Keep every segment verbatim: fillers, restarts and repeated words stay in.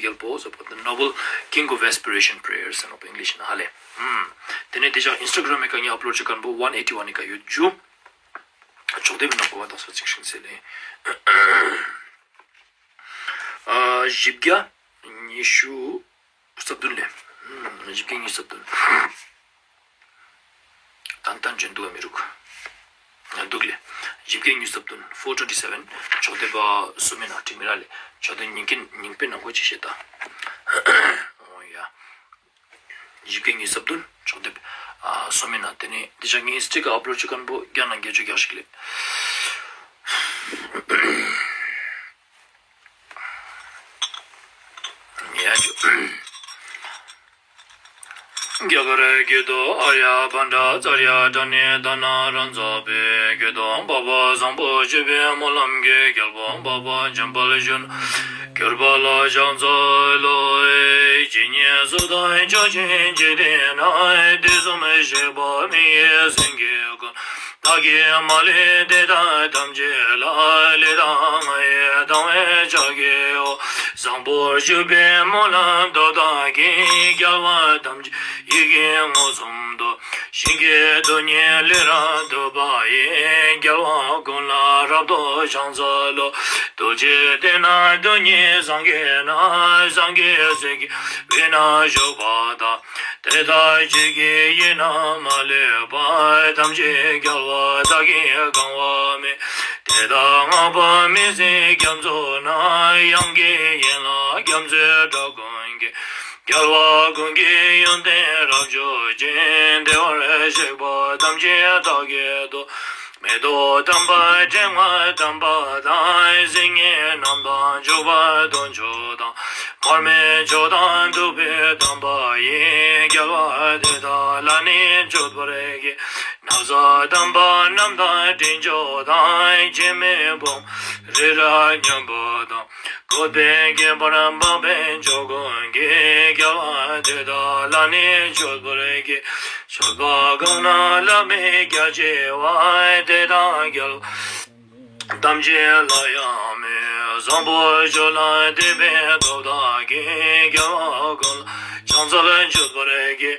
རྒྱལ་པོ་ཟེར་བ་དང་Noble King of Aspiration Prayers ཟེར་ནོ་པ་ཨིང་ལིཤ་ན་ཧ་ལེ། ཨམ། དེ་ནས་དེ་ཅག་ཨིན་སི་ཊ་གྷ་རམ་མི་ཀ་ངས་ཨབ་ལོཌ་བྱེད་མཁན་པོ་ཝན་ཨེ་ཊི་ཝན་ནི་ཀ་ཡོད་རྒྱུ། ཕྱོགས་དེབ་ནང་གོ་བ་དག་ས་ཚིག་ཤིང་སེ་ལེ། ཨ། བཞི་བརྒྱ་ཉི་ཤུ་རྩ་བདུན་ལེ། ཨམ། བཞི་བརྒྱ་ཉི་ཤུ་རྩ་བདུན། ཏན་ཏན་འཇོན་འདུག་མི་རུག་འདུག་ལེ། བཞི་བརྒྱ་ཉི་ཤུ་རྩ་བདུན། four twenty seven། ཕྱོགས་དེབ་པ་སུ་མེད་ན་བྲིས་མི་ར་ལེ། ཕྱོགས་དེབ་ཉིན་གྱི་ཉིན་པའི་ནང་གོ་ཅི་བཤད་ད། ཨོ་ཡ། བཞི་བརྒྱ་ཉི་ཤུ་རྩ་བདུན། ཕྱོགས་དེབ་ཨ་སུ་མེད་ན་དེ་ནས་དེ་ཅག་ངས་སི་ཊི་ཀ་ཨབ་ལོཌ་བྱེད་མཁན་པོ་བརྒྱ་ནང་བརྒྱད་ཅུ་གྱ་ཞིག་ལེ། ཡ་ཇུ། རྒྱ་གར་དགེ་ཐོག་ཨཱརྱ་པཎྜི་ཏ་ཨཱརྱ་དྲ་ནི་དྷ་ན་ར་མཛད་པའི་དགེ་འདུན་འཕགས་པ་བཟང་པོ་སྤྱོད་པའི་སྨོན་ལམ་གྱི་རྒྱལ་པོ་འཕགས་པ་འཇམ་དཔལ་གཞོན་གྱུར་པ་ལ་ཕྱག་འཚལ་ལོ། ཇི་སྙེད་སུ་དག་ཕྱོགས་བཅུའི་འཇིག་རྟེན་ན། དུས་གསུམ་གཤེགས་པ་མི་ཡི་སེང་གེ་ཀུན། བདག་གིས་མ་ལུས་དེ་དག་ཐམས་ཅད་ལ། ལས་དང་ང་ཡི་དང་བའི་ཕྱག་གིས་འོ། བཟང་པོར་གྱུར་པའི་སྨོན་ལམ་སྟོབས་དག་གིས། རྒྱལ་བ་ཐམས་ཅད་ཡིད་ཀྱིས་མངོན་སུམ་དུ། ཞིང་གི་རྡུལ་སྙེད་ལས་རབ་ཐོབ་པ་ཡི། རྒྱལ་བ་ཀུན་ལ་རབ་ཏུ་ཕྱག་འཚལ་ལོ། རྡུལ་གཅིག་སྟེང་ན་རྡུལ་སྙེད་སངས་རྒྱས་རྣམས། སངས་རྒྱས་སྲས་ཀྱི་དབུས་ན་བཞུགས་པ་དང་། དེ་དག་ཇི་སྐད་ཡིད་ན་མ་ལུས་པ། ཐམས་ཅད་རྒྱལ་བ་དག་གིས་གང་བར་མོས། དེ་དག་བསྔགས་པ་མི་ཟད་རྒྱ་མཚོ་རྣམས། དབྱངས་ཀྱི་ཡན་ལག་རྒྱ་མཚོའི་སྒྲ་ཀུན་གྱིས། རྒྱལ་བ་ཀུན་གྱི་ཡོན་ཏན་རབ་བརྗོད་ཅིང་། བདེ་བར་གཤེགས་པ་ཐམས་ཅད་བདག་གིས་བསྟོད། མེ་ཏོག་དམ་པ་སྤྱན་སྔར་བསྟན་པ་དང་། སིལ་སྙན་རྣམས་དང་མཆོད་པ་དུང་ཆོས་དང་། མར་མེ་མཆོག་དང་བདུག་སྤོས་དམ་པ་ཡིས། རྒྱལ་བ་དེ་དག་ལ་ནི་མཆོད་པར་བགྱི། ན་བཟའ་དམ་པ་རྣམས་དང་སྤྲིན་མཆོག་དང་། འཆི་མེད་ཕོ་མོ་རི་རབ་སྙན་པོ་དང་། བཀོད་པས་བརྒྱན་པར་འཕགས་པའི་མཆོག་ཀུན་གྱིས། རྒྱལ་བ་དེ་དག་ལ་ནི་མཆོད་པར་བགྱི། མཆོད་པ་གང་རྣམས་བླ་མེད་རྒྱ་ཆེ་བ། དེ་དག་རྒྱལ་བ་ཐམས་ཅད་ལ་ཡང་མོས། བཟང་པོ་སྤྱོད་ལ་བརྟན་པའི་སྟོབས་དག་གིས། རྒྱལ་བ་ཀུན་ལ་ཕྱག་འཚལ་མཆོད་པར་བགྱི།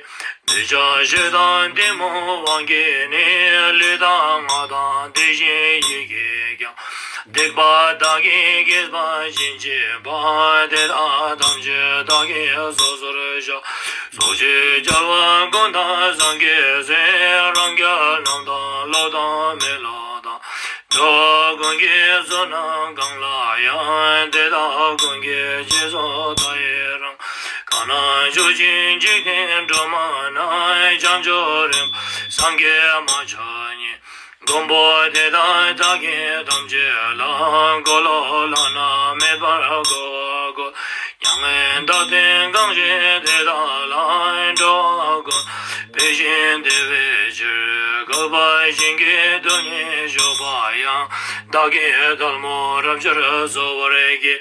འདོད་ཆགས་ཞེ་སྡང་གཏི་མུག་དབང་གིས་ནི། ལུས་དང་ངག་དང་དེ་བཞིན་ཡིད་ཀྱིས་ཀྱང་། སྡིག་པ་དག་གིས་བགེགས་པ་ཕྱིན་བྱེད་པ། དེ་དག་ཐམས་ཅད་བདག་གིས་སོ་སོར་བཤགས། ཕྱོགས་བཅུའི་རྒྱལ་བ་ཀུན་དང་སངས་རྒྱས་སྲས། རང་རྒྱལ་རྣམས་དང་སློབ་དང་མི་སློབ་དང་། འགྲོ་བ་ཀུན་གྱི་བསོད་ནམས་གང་ལ་ཡང་། དེ་དག་ཀུན་གྱི་རྗེས་སུ་བདག་ཡི་རང་། གང་ན་བཞུགས་ཤིང་འཇིག་རྟེན་སྒྲོན་མ་ན། བྱང་ཆུབ་རིམ་པར་སངས་རྒྱས་མ་ཆགས་ཉིད། མགོན་པོ་དེ་དག་བདག་གིས་ཐམས་ཅད་ལ། འཁོར་ལོ་བླ་ན་མེད་པར་བསྐོར་བར་བསྐུལ། མྱ་ངན་འདའ་སྟོན་གང་བཞེད་དེ་དག་ལ། འགྲོ་བ་ཀུན་ལ་ཕན་ཞིང་བདེ་བའི་ཕྱིར། བསྐལ་པ་ཞིང་གི་རྡུལ་སྙེད་བཞུགས་པ་ཡང་། བདག་གིས་ཐལ་མོ་རབ་སྦྱར་གསོལ་བར་བགྱི།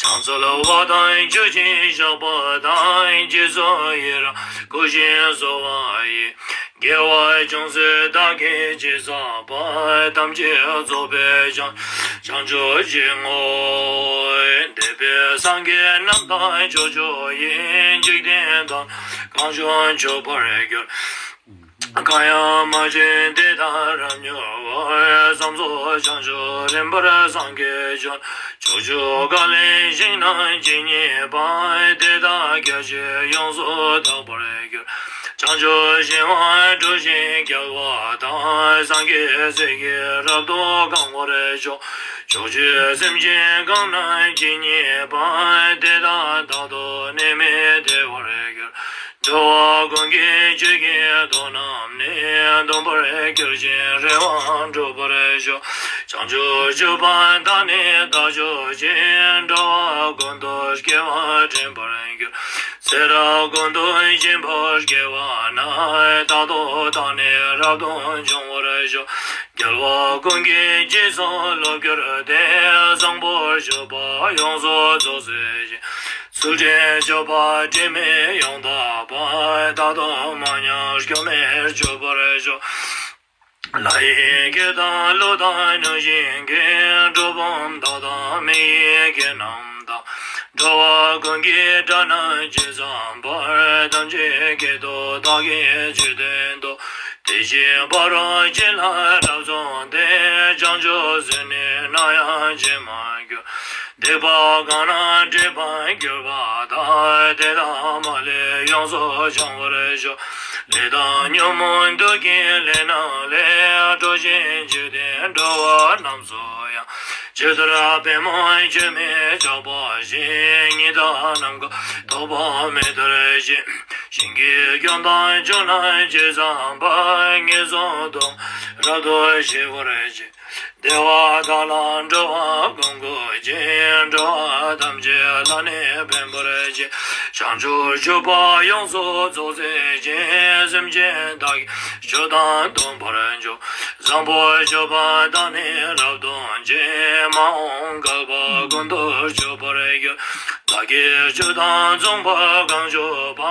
ཕྱག་འཚལ་བ་དང་མཆོད་ཅིང་བཤགས་པ་དང་། རྗེས་སུ་ཡི་རང་བསྐུལ་ཞིང་གསོལ་བ་ཡི། དགེ་བ་ཅུང་ཟད་བདག་གིས་ཅི་བསགས་པ། ཐམས་ཅད་རྫོགས་པའི་བྱང་བྱང་ཆུབ་ཀྱི་ངོ་བོ། འདས་པའི་སངས་རྒྱས་རྣམས་དང་ཕྱོགས་བཅུ་ཡི། འཇིག་རྟེན་དང་གང་བྱུང་མཆོད་པར་གྱུར། གང་ཡང་མ་བྱོན་དེ་དག་རབ་མྱུར་བར། བསམ་རྫོགས་བྱང་ཆུབ་རིམ་པར་སངས་རྒྱས་འབྱུང་། ཕྱོགས་བཅུ་ག་ལའི་ཞིང་རྣམས་ཇི་སྙེད་པ། དེ་དག་རྒྱ་ཆེར་ཡོངས་སུ་དག་པར་གྱུར། བྱང་ཆུབ་ཤིང་དབང་གྲུ་བཞིའི་རྒྱལ་བ་དང་། སངས་རྒྱས་སྲས་ཀྱིས་རབ་ཏུ་གང་བར་ཤོག། ཕྱོགས་བཅུའི་སེམས་ཅན་གང་རྣམས་ཇི་སྙེད་པ། དེ་དག་རྟག་ཏུ་ནད་མེད་བདེ་བར་གྱུར། འགྲོ་བ་ཀུན་གྱི་ཆོས་ཀྱི་མཐུ་རྣམས་ནི། སྟོན་པར་གྱུར་ཅིང་རེ་བ་འགྲུབ་པར་ཤོག། བྱང་ཆུབ་སྤྱོད་པ་དག་ནི་དག་ཤོག་ཅིག། འགྲོ་བ་ཀུན་ཏུ་སྐྱེ་བ་དྲན་པར་འགྱུར། ཚེ་རབས་ཀུན་ཏུ་སྦྱིན་པ་སྐྱེ་བ་ན། རྟག་ཏུ་བདག་ནི་རབ་ཏུ་འབྱུང་བར་ཤོག། རྒྱལ་བ་ཀུན་གྱི་རྗེས་སུ་སློབ་གྱུར་ཏེ། བཟང་པོར་སྤྱོད་པ་ཡོངས་སུ་རྫོགས་བྱེད་ཅིང་། ཚུལ་ཁྲིམས་སྤྱོད་པ་དྲི་མེད་ཡོངས་དག་པ། རྟག་ཏུ་མ་ཉམས་སྐྱོན་མེད་སྤྱོད་པར་ཤོག། ལྷ་ཡི་སྐད་དང་ཀླུ་དང་གནོད་སྦྱིན་སྐད། གྲུལ་བུམ་དག་དང་མི་ཡི་སྐད་རྣམས་དང་། འགྲོ་བ་ཀུན་གྱི་དགྲ་རྣམས་ཇི་ཙམ་པར། ཐམས་ཅད་སྐད་དུ་བདག་གིས་ཆོས་བསྟན་ཏོ། དེ་བཞིན་ཕ་རོལ་ཕྱིན་ལ་རབ་སོང་སྟེ། བྱང་ཆུབ་སེམས་ནི་ནམ་ཡང་ཇི་མ་འགྱུར། སྡིག་པ་གང་རྣམས་སྒྲིབ་པར་གྱུར་པ་དག་དེ་དག་མ་ལུས་ཡོངས་སུ་བྱང་བར་ཤོག་ལས་དང་ཉོན་མོངས་དུག་གི་ལས་རྣམས་ལས། གྲོལ་ཞིང་འཇིག་རྟེན་འགྲོ་བ་རྣམས་སུ་ཡང་། ཇི་ལྟར་པདྨོ་ཆུས་མི་ཆགས་པ་བཞིན། ཉི་ཟླ་ནམ་མཁའ་ཐོགས་པ་མེ་ལྟར་ཞི། ཞིང་གི་སྐྱོན་དང་སྐྱོན་རྣམས་ཇི་ཙམ་པར། ངན་སོང་སྡུག་བསྔལ་རབ་ཏུ་ཞི་བར་བྱེད། བདེ་བ་དག་ལ་འགྲོ་བ་ཀུན་བཀོད་ཅིང་། འགྲོ་བ་ཐམས་ཅད་ལ་ནི་ཕན་པར་བྱེད། བྱང་ཆུབ་སྤྱོད་པ་ཡོངས་སུ་རྫོགས་མཛད་ཅིང་། སེམས་ཅན་དག་གི་སྤྱོད་དང་སྡོམ་པར་འཇུག་བཟང་པོ་སྤྱོད་པ་དག་ནི་རབ་སྟོན་ཅིང་། མ་འོངས་བསྐལ་པ་ཀུན་ཏུ་སྤྱོད་པར་འགྱུར། བདག་གིས་ཆོས་དང་མཚུངས་པ་གང་བརྗོད་པ།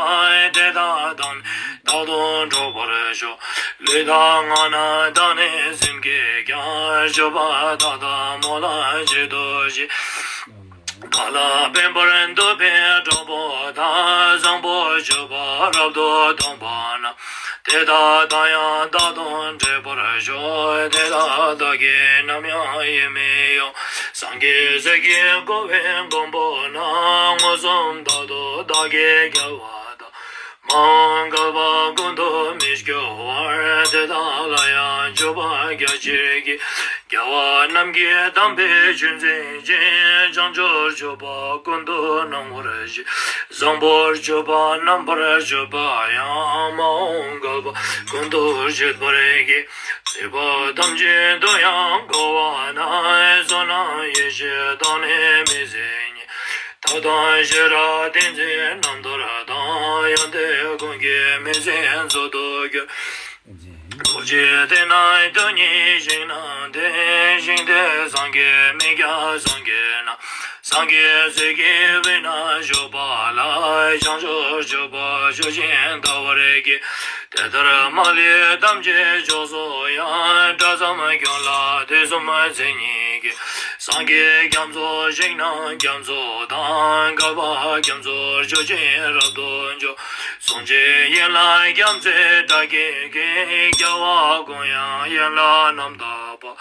དེ་དག་དང་ནི་རྟག་ཏུ་འགྲོགས་པར་ཤོག་ལུས་དང་ངག་རྣམས་དང་ནི་སེམས་ཀྱིས་ཀྱང་། སྤྱོད་པ་དག་དང་སྨོན་ལམ་གཅིག་ཏུ་བཞེས། བདག་ལ་ཕན་པར་འདོད་པའི་གྲོགས་པོ་དག་བཟང་པོ་སྤྱོད་པ་རབ་ཏུ་སྟོན་པ་རྣམས། དེ་དག་དང་ཡང་རྟག་ཏུ་འཕྲད་པར་ཤོག་དེ་དག་བདག་གིས་ནམ་ཡང་ཡིད་མི་གཡོ། སངས་རྒྱས་སྲས་ཀྱིས་བསྐོར་བའི་མགོན་པོ་རྣམས། མངོན་སུམ་དག་ཏུ་བདག་གིས་རྒྱལ་བ་དང་། མ་འོངས་བསྐལ་པ་ཀུན་ཏུ་མི་སྐྱོ་བར། དེ་དག་ལ་ཡང་སྤྱོད་པ་རྒྱ་ཆེར་བསྐྱེད། རྒྱལ་བ་རྣམས་ཀྱི་དམ་པའི་ཆོས་འཛིན་ཅིང་། བྱང་ཆུབ་སྤྱོད་པ་ཀུན་ཏུ་སྣང་བར་བྱེད། བཟང་པོར་སྤྱོད་པ་རྣམ་པར་སྤྱོད་པ་ཡང་། མ་འོངས་བསྐལ་པ་ཀུན་ཏུ་སྤྱད་པར་བགྱི། སྲིད་པ་ཐམས་ཅད་དུ་ཡང་འཁོར་བ་ན། བསོད་ནམས་ཡེ་ཤེས་དང་ནི་མི་ཟད་རྙེད། ཐབས་དང་ཤེས་རབ་ཏིང་འཛིན་རྣམ་ཐར་དང་། ཡོན་ཏན་ཀུན་གྱི་མི་ཟད་མཛོད་དུ་གྱུར། ཐུགས་རྗེ་ལྟས་དང་དོན་གཉིས་ཞིང་རྣམས་ཏེ། ཞིང་དེར་སངས་རྒྱས་མི་སྐྱ་སངས་རྒྱས་རྣམས། སངས་རྒྱས་སྲས་ཀྱི་དབུས་ན་བཞུགས་པ་ལ། བྱང་ཆུབ་སྤྱོད་པ་སྤྱོད་ཅིང་དགའ་བར་གྱིས། དེ་ལྟར་མ་ལུས་ཐམས་ཅད་མཆོག་སུ་ཡང་། སྒྲ་ཙམ་ཀུན་ལ་དུས་གསུམ་མཚན་ཉིད་ཀྱི། སངས་རྒྱས་རྒྱ་མཚོ་ཞིང་རྣམས་རྒྱ་མཚོ་དང་། བསྐལ་པ་རྒྱ་མཚོར་སྤྱོད་ཅིང་རབ་ཏུ་འཇོམས། གསུང་ཆེན་ཡན་ལག་རྒྱ་མཚོའི་སྒྲ་སྐད་ཀྱིས། རྒྱལ་བ་ཀུན་དབྱངས་ཡན་ལག་རྣམ་དག་པ།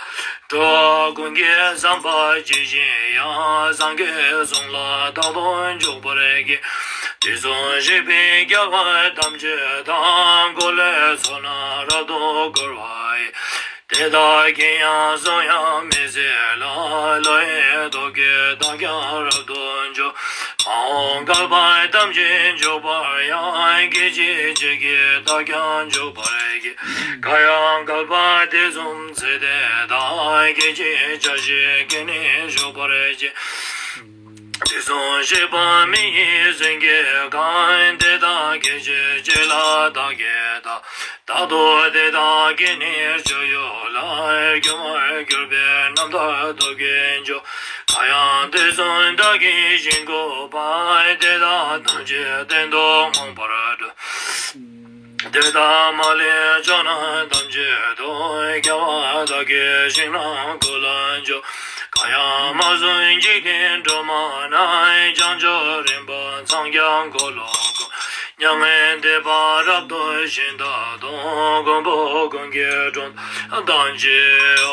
འགྲོ་བ་ཀུན་གྱི་བསམ་པ་ཇི་བཞིན་དབྱངས། སངས་རྒྱས་གསུང་ལ་རྟག་ཏུ་འཇུག་པར་བགྱི། དུས་གསུམ་གཤེགས་པའི་རྒྱལ་བ་ཐམས་ཅད་དང་། འཁོར་ལོའི་ཚོགས་རྣམས་རབ་ཏུ་བསྐོར་བ་ཡི། དེ་དག་གིས་ཡང་གསུང་དབྱངས་མི་ཟད་ལ། ཀླུ་ཡི་ཐོག་གི་རྟགས་ཀྱང་རབ་ཏུ་འཇོམས། མ་འོངས་བསྐལ་པ་ཐམས་ཅད་འཇོམས་པར་ཡང་། སྐད་ཅིག་གཅིག་གིས་རྟགས་ཀྱང་འཇོམས་པར་བགྱི། གང་ཡང་བསྐལ་པ་དུས་གསུམ་ཚེ་འདི་དག་སྐད་ཅིག་ཆ་ཤས་ཀྱིས་ནི་འཇོམས་པར་བགྱི། དུས་གསུམ་གཤེགས་པ་མི་ཡི་སེང་གེ་གང་། དེ་དག་སྐད་ཅིག་གཅིག་ལ་བདག་གིས་བལྟ། རྟག་ཏུ་དེ་དག་གི་ནི་སྤྱོད་ཡུལ་ལ། སྒྱུ་མར་གྱུར་པའི་རྣམ་ཐར་སྟོབས་ཀྱིས་འཇོམས། གང་ཡང་དུས་གསུམ་བདག་གིས་ཞིང་བཀོད་པ། དེ་དག་ཐམས་ཅད་གཏན་དུ་མངོན་པར་བསྒྲུབ། དེ་དག་མ་ལུས་ཕྱོགས་རྣམས་ཐམས་ཅད་དུ། རྒྱལ་བ་དག་གིས་ཞིང་རྣམས་ཀུན་ལ་འཇོམས། གང་ཡང་མ་བྱོན་འཇིག་རྟེན་སྒྲོན་མ་རྣམས། བྱང་ཆུབ་རིམ་པ་འཚང་རྒྱ་འཁོར་ལོ་བསྐོར། མྱ་ངན་འདས་པ་རབ་ཏུ་ཞི་མཐའ་དང་། མགོན་པོ་ཀུན་གྱི་གྲོང་དང་བཅས་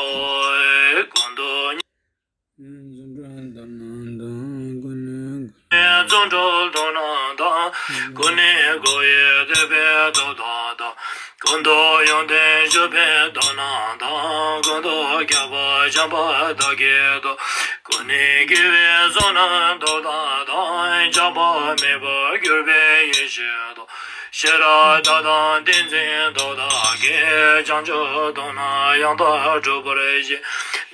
པ། ཀུན་ཏུ། རྫུ་འཕྲུལ་མཐུ་རྣམས་དང་། ཀུན་ནས་བསྐོར་བའི་བསྟོད་པའི་སྟོབས་དག་དང་། ཀུན་ཏུ་ཡོན་ཏན་སྤྱོད་པའི་སྟོབས་རྣམས་དང་། ཀུན་ཏུ་ཁྱབ་པ་བྱམས་པ་དག་གི་སྟོབས། ཀུན་ནས་དགེ་བའི་ཚོགས་རྣམས་སྟོབས་དག་དང་། ཆགས་པ་མེད་པར་གྱུར་པའི་ཡེ་ཤེས་སྟོབས། ཤེས་རབ་དག་དང་ཏིང་འཛིན་སྟོབས་དག་གིས། བྱང་ཆུབ་སྟོབས་རྣམས་ཡང་དག་སྒྲུབ་པར་བྱེད།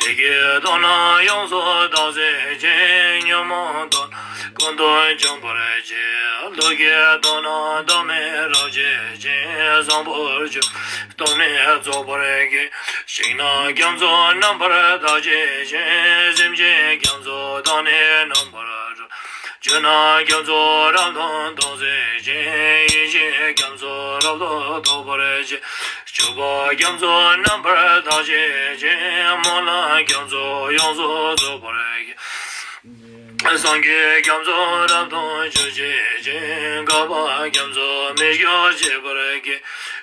ལས་ཀྱི་སྟོབས་རྣམས་ཡོངས་སུ་དག་མཛད་ཅིང་། ཉོན་མོངས་སྟོབས་རྣམས་ཀུན་ཏུ་འཇོམས་པར་བྱེད། ལུས་ཀྱི་སྟོབས་རྣམས་བདག་མེད་རབ་བསྐྱེད་ཅིང་། བཟང་པོར་སྤྱོད་སྟོབས་ནི་རྫོགས་པར་བགྱི། ཞིང་རྣམས་རྒྱ་མཚོ་རྣམ་པར་དག་བྱེད་ཅིང་། སེམས་ཅན་རྒྱ་མཚོ་དག་ནི་རྣམ་པར་སྒྲོལ། ཆོས་རྣམས་རྒྱ་མཚོ་རབ་ཏུ་དག་མཛད་ཅིང་། ཡེ་ཤེས་རྒྱ་མཚོ་རབ་ཏུ་དག་པར་བྱེད། སྤྱོད་པ་རྒྱ་མཚོ་རྣམ་པར་དག་བྱེད་ཅིང་། སྨོན་ལམ་རྒྱ་མཚོ་ཡོངས་སུ་རྫོགས་པར་བགྱི། སངས་རྒྱས་རྒྱ་མཚོ་རབ་ཏུ་འཇུག་བྱེད་ཅིང་། བསྐལ་པ་རྒྱ་མཚོ་མི་སྐྱོ་བྱེད་པར་བགྱི།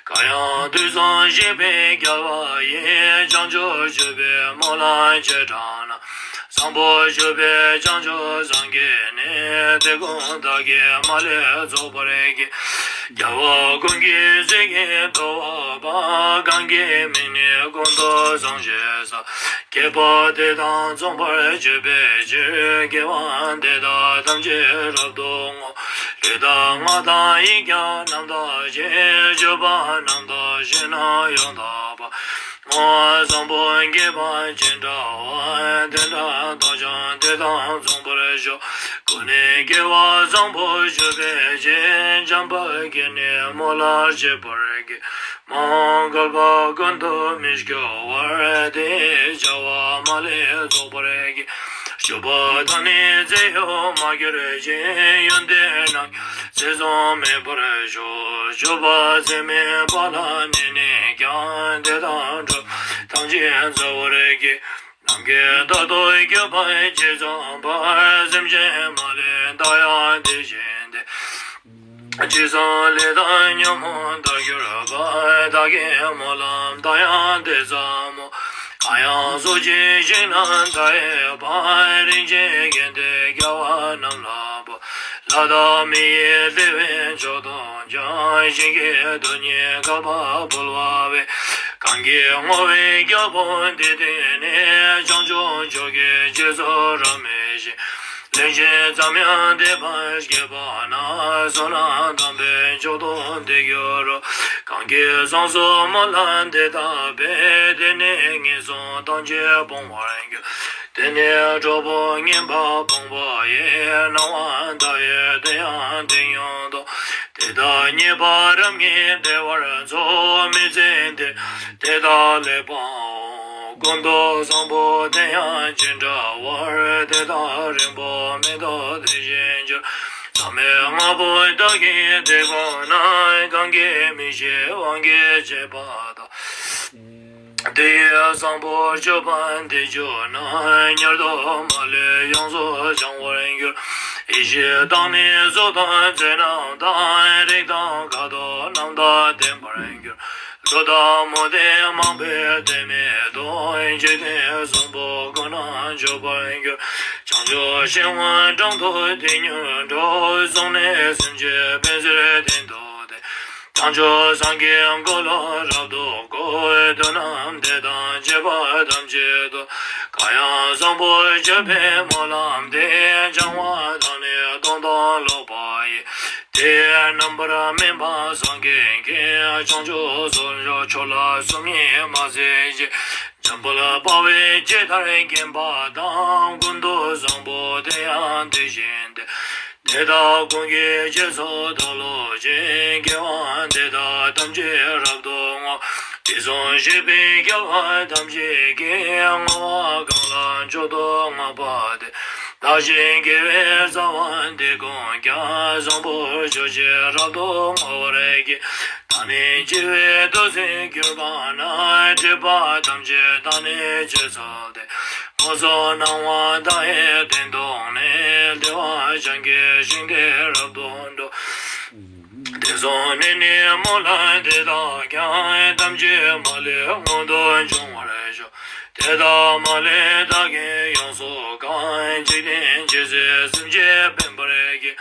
གང་ཡང་དུས་གསུམ་གཤེགས་པའི་རྒྱལ་བ་ཡིས། བྱང་ཆུབ་སྤྱོད་པའི་སྨོན་ལམ་ཆེར་བསྒྲགས་ན། བཟང་པོ་སྤྱོད་པའི་བྱང་ཆུབ་སངས་རྒྱས་ནི། དེ་ཀུན་བདག་གིས་མ་ལུས་རྫོགས་པར་བགྱི། རྒྱལ་བ་ཀུན་གྱི་སྲས་ཀྱི་ཐུ་བོ་དཔལ། གང་གི་མིང་ནི་ཀུན་ཏུ་བཟང་ཞེས་བྱ། མཁས་པ་དེ་དང་མཚུངས་པར་སྤྱོད་པའི་ཕྱིར། དགེ་བ་འདི་དག་ཐམས་ཅད་རབ་ཏུ་བསྔོ། ལུས་དང་ངག་དང་ཡིད་ཀྱང་རྣམ་དག་ཅིང་། སྤྱོད་པ་རྣམ་དག་བཞིན་ནི་ཡང་དག་པ། བསྔོ་བ་བཟང་པོ་བགྱིས་པ་ཅི་འདྲ་བ། དེ་འདྲ་དག་ཀྱང་དེ་དང་མཚུངས་པར་ཤོག། ཀུན་ནས་དགེ་བ་བཟང་པོ་སྤྱོད་པའི་ཕྱིར། འཇམ་དཔལ་གྱིས་ནི་སྨོན་ལམ་བརྗིད་པར་བགྱི། མ་འོངས་བསྐལ་པ་ཀུན་ཏུ་མི་སྐྱོ་བར། དེ་ཡི་བྱ་བ་མ་ལུས་རྫོགས་པར་བགྱི། སྤྱོད་པ་དང་ནི་ཚེ་ཡོད་མ་གྱུར་ཅིག། ཡོན་ཏན་རྣམས་ཚེ་བཟུང་མེད་པར་ཤོག། སྤྱོད་པ་ཚད་མེད་པ་ལ་གནས་ནས་ཀྱང་། དེ་དག་འགྲོ་ཐམས་ཅད་སྩོལ་བར་བགྱི། ནམ་མཁའི་མཐའ་སྟོང་འཁྱུད་པ་ཇི་ཙམ་པར། སེམས་ཅན་མ་ལུས་བདག་ཡང་དེ་བཞིན་ཏེ། ཅི་བསམ་ལས་དང་ཉོན་མོངས་དག་གྱུར་པ། བདག་གི་སྨོན་ལམ་དག་ཡང་དེ་ཙམ་མོ། གང་ཡང་སོ་སྐྱེའི་ཞིང་རྣམས་མཐའ་ཡས་པ། རིན་ཆེན་གྱི་མཐའི་རྒྱལ་བ་རྣམས་ལ་འབུལ། ལྷ་དང་མི་ཡི་བདེ་བའི་མཆོག་ཏུ་འགྱུར། ཞིང་གི་རྡུལ་སྙེད་བསྐལ་པ་འབུལ་བ་བས། གང་གིས་བསྔོ་བའི་རྒྱལ་པོ་འདི་བཏུད་ནས། བྱང་ཆུབ་མཆོག་གི་རྗེས་སུ་རབ་མོས་ཤིང་། ལན་ཅིག་ཙམ་ཡང་འདས་པ་སྐྱེས་པ་ན། བསོད་ནམས་དམ་པའི་མཆོག་ཏུ་དེ་འགྱུར་རོ། གང་གིས་བཟང་སོགས་སྨོན་ལམ་འདི་དག་པས། དེ་ནི་ངན་སོང་ཐམས་ཅད་སྤོང་བར་འགྱུར། དེ་ནི་གྲོགས་པོ་ངན་པ་སྤངས་པ་ཡི། སྣང་བ་མཐའ་ཡས་དེ་ཡང་དེ་ཉིད་དོ། དེ་དག་རྙེད་པ་རབ་ངས་བདེ་བར་འཚོ། མི་ཚེ་འདིར་དེ་དག་ལེགས་པའོ། ཀུན་ཏུ་བཟང་པོ་དེ་ཡང་ཅི་འདྲ་བར། དེ་དག་རིང་པོ་མེད་དོ་དེ་བཞིན་འགྱུར། ཐ་མལ་ལྔ་པོ་བདག་གིས་བཏུལ་པ་ན། གང་གིས་མི་ཤེས་དབང་གིས་བྱས་པ་དག། དེ་ཡི་བཟང་པོ་སྤྱོད་པ་འདི་བརྗོད་ན། མྱུར་དུ་མ་ལུས་ཡོངས་སུ་བྱང་བར་འགྱུར། ཡེ་ཤེས་དང་ནི་གཟུགས་དང་ཚེར་རྣམས་དང་། རེག་དང་ཁ་དོག་རྣམས་དང་ལྡན་པར་འགྱུར། ཀླུ་དང་མུ་སྟེགས་མང་པོས་དེ་མེད་དོ། འཇིག་རྟེན་གསུམ་པོ་ཀུན་ན་འཇུག་པར་འགྱུར། བྱང་ཆུབ་ཤིང་དབང་དྲང་དུ་དེ་ཉིད་འགྲོ། གཟུགས་ནི་སེམས་ཅན་ཕན་ཕྱིར་གཏན་དུ་བདེ། བྱང་ཆུབ་སངས་རྒྱས་འཁོར་ལོ་རབ་ཏུ་བསྐོར། དུས་རྣམས་དེ་དང་བཅས་པ་ཐམས་ཅད་དུ། གང་ཡང་བཟང་པོ་སྤྱོད་པའི་སྨོན་ལམ་འདི། བྱང་བ་དང་ནི་སྟོང་དང་ལོག་པ་ཡི། དེ་ཡི་རྣམ་པར་སྨིན་པ་སངས་རྒྱས་ཀྱིས། བྱང་ཆུབ་སོར་བཞག་ཕྱོགས་ལ་གསུམ་ཉིད་མ་ཟད་ཅིག། འཇམ་དཔལ་དཔའ་བོས་ཇི་ལྟར་མཁྱེན་པ་དང་། ཀུན་ཏུ་བཟང་པོ་དེ་ཡང་དེ་བཞིན་ཏེ། དེ་དག་ཀུན་གྱི་རྗེས་སུ་བདག་སློབ་ཅིང་། དགེ་བ་འདི་དག་ཐམས་ཅད་རབ་ཏུ་བསྔོ། དུས་གསུམ་གཤེགས་པའི་རྒྱལ་བ་ཐམས་ཅད་ཀྱིས། བསྔོ་བ་གང་ལ་མཆོག་ཏུ་བསྔགས་པ་དེ། བདག་གཞན་དགེ་བའི་རྩ་བ་འདི་ཀུན་ཀྱང་། བཟང་པོར་གྱུར་ཅིག་རབ་ཏུ་བསྔོ་བར་བགྱི། ད་ནི་འཆི་བའི་དུས་ཚོད་གྱུར་པ་ན། སྒྲིབ་པ་ཐམས་ཅད་དག་ནི་ཕྱིར་འཚོལ་ཏེ། སྔོན་སོང་སྣང་བ་མཐའ་ཡས་སྟེང་དུ་ནི། བདེ་བ་ཅན་གྱི་ཞིང་དེར་རབ་ཏུ་འགྲོ། དེ་སོང་ནས་ནི་སྨོན་ལམ་འདི་དག་ཀྱང་། ཐམས་ཅད་མ་ལུས་མངོན་དུ་འབྱུང་བར་ཤོག། དེ་དག་མ་ལུས་བདག་གིས་ཡོངས་སུ་གང་། འཇིག་རྟེན་ཇི་སྲིད་སེམས་ཅན་ཕན་པར་བགྱི།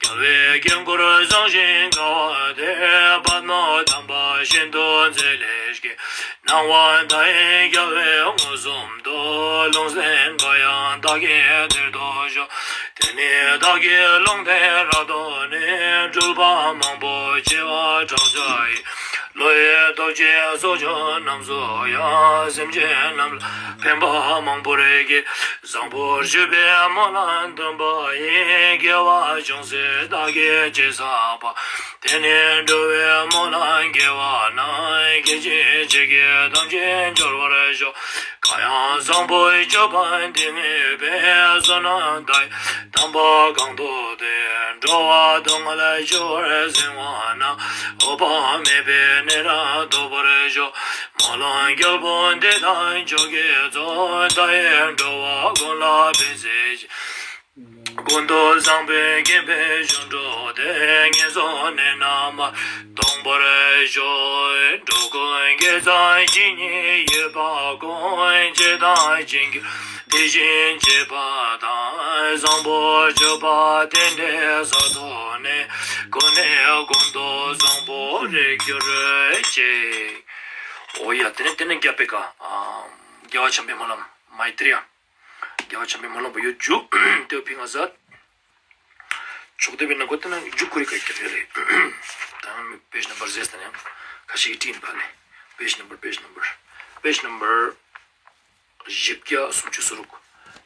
རྒྱལ་བའི་དཀྱིལ་འཁོར་བཟང་ཞིང་དགའ་བ་དེར། པདྨོ་དམ་པ་ཤིན་ཏུ་མཛེས་ལེགས་ཀྱིས། སྣང་བ་མཐའ་ཡས་རྒྱལ་བའི་མངོན་སུམ་དུ། ལུང་བསྟན་པ་ཡང་བདག་གིས་དེར་ཐོབ་ཤོག། དེ་ནས་བདག་གིས་ལུང་བསྟན་རབ་ཏུ་ནི། སྤྲུལ་པ་མང་པོ་བྱེ་བ་ཕྲག་བརྒྱ་ཡིས། བློ་ཡི་སྟོབས་ཀྱིས་ཚོགས་བརྒྱད་རྣམས་སུ་ཡང་། སེམས་ཅན་རྣམས་ལ་ཕན་པ་མང་པོར་བགྱི། བཟང་པོར་སྤྱོད་པའི་སྨོན་ལམ་འདུན་པ་ཡིས། དགེ་བ་ཅུང་ཟད་བདག་གིས་ཅི་བསགས་པ། དེ་ནི་འགྲོ་བའི་སྨོན་ལམ་དགེ་བ་རྣམས། སྐད་ཅིག་གཅིག་གིས་ཐམས་ཅད་འབྱོར་བར་ཤོག། གང་ཡང་བཟང་པོ་སྤྱོད་པ་འདི་ངེས་པས། བསོད་ནམས་མཐའ་ཡས་དམ་པ་གང་ཐོབ་དེས། འགྲོ་བ་སྡུག་བསྔལ་ཞི་བར་གསོལ་བ་ན། འོད་དཔག་མེད་པའི་གནས་རབ་ཐོབ་པར་ཤོག། སྨོན་ལམ་རྒྱལ་པོ་འདི་དག་མཆོག་གི་གཙོ། མཐའ་ཡས་འགྲོ་བ་ཀུན་ལ་ཕན་མཛད་ཅིང་། ཀུན་ཏུ་བཟང་པོའི་དགེ་འཕེལ་ཞིང་འགྲོ་དེ། ངན་སོང་གནས་རྣམས་སྟོངས་པར་ཤོག། འགྲོ་ཀུན་དགེ་རྩ་ཇི་སྙེད་ཡོད་པ་ཀུན། བྱས་དང་བྱེད་འགྱུར་དེ་བཞིན་བྱེད་པ་དང་། བཟང་པོ་སྤྱོད་པ་དེ་འདྲའི་ས་ཐོབ་ནས། ཀུན་ནས་ཀུན་ཏུ་བཟང་པོར་གྱུར་ཅིག། འོ་ཡ། དེ་ནས་དེ་ནས་རྒྱབ་པའི་ཀ་རྒྱལ་བ་བྱམས་པའི་སྨོན་ལམ། མཱི་ཏྲེ་ཡ། རྒྱལ་བ་བྱམས་པའི་སྨོན་ལམ་པོ་ཡོད་རྒྱུ། དེ་ཕིང་ཨ་ཟད། ཆོག་དེ་བས་ན་གོ་དེ་ན་རྒྱུ་ཁོ་རི་ཀ་ཡི་ཀ་རེད། ད་ནང་པེ་ཇི་ནམ་བར་ཟེར་ས་ནས་ཁ་ཤས་ཀྱིས་བྲིས་ཡིན་པ་ནས། པེ་ཇི་ནམ་བར། པེ་ཇི་ནམ་བར། པེ་ཇི་ནམ་བར་བཞི་བརྒྱ་སུམ་ཅུ་སོ་དྲུག།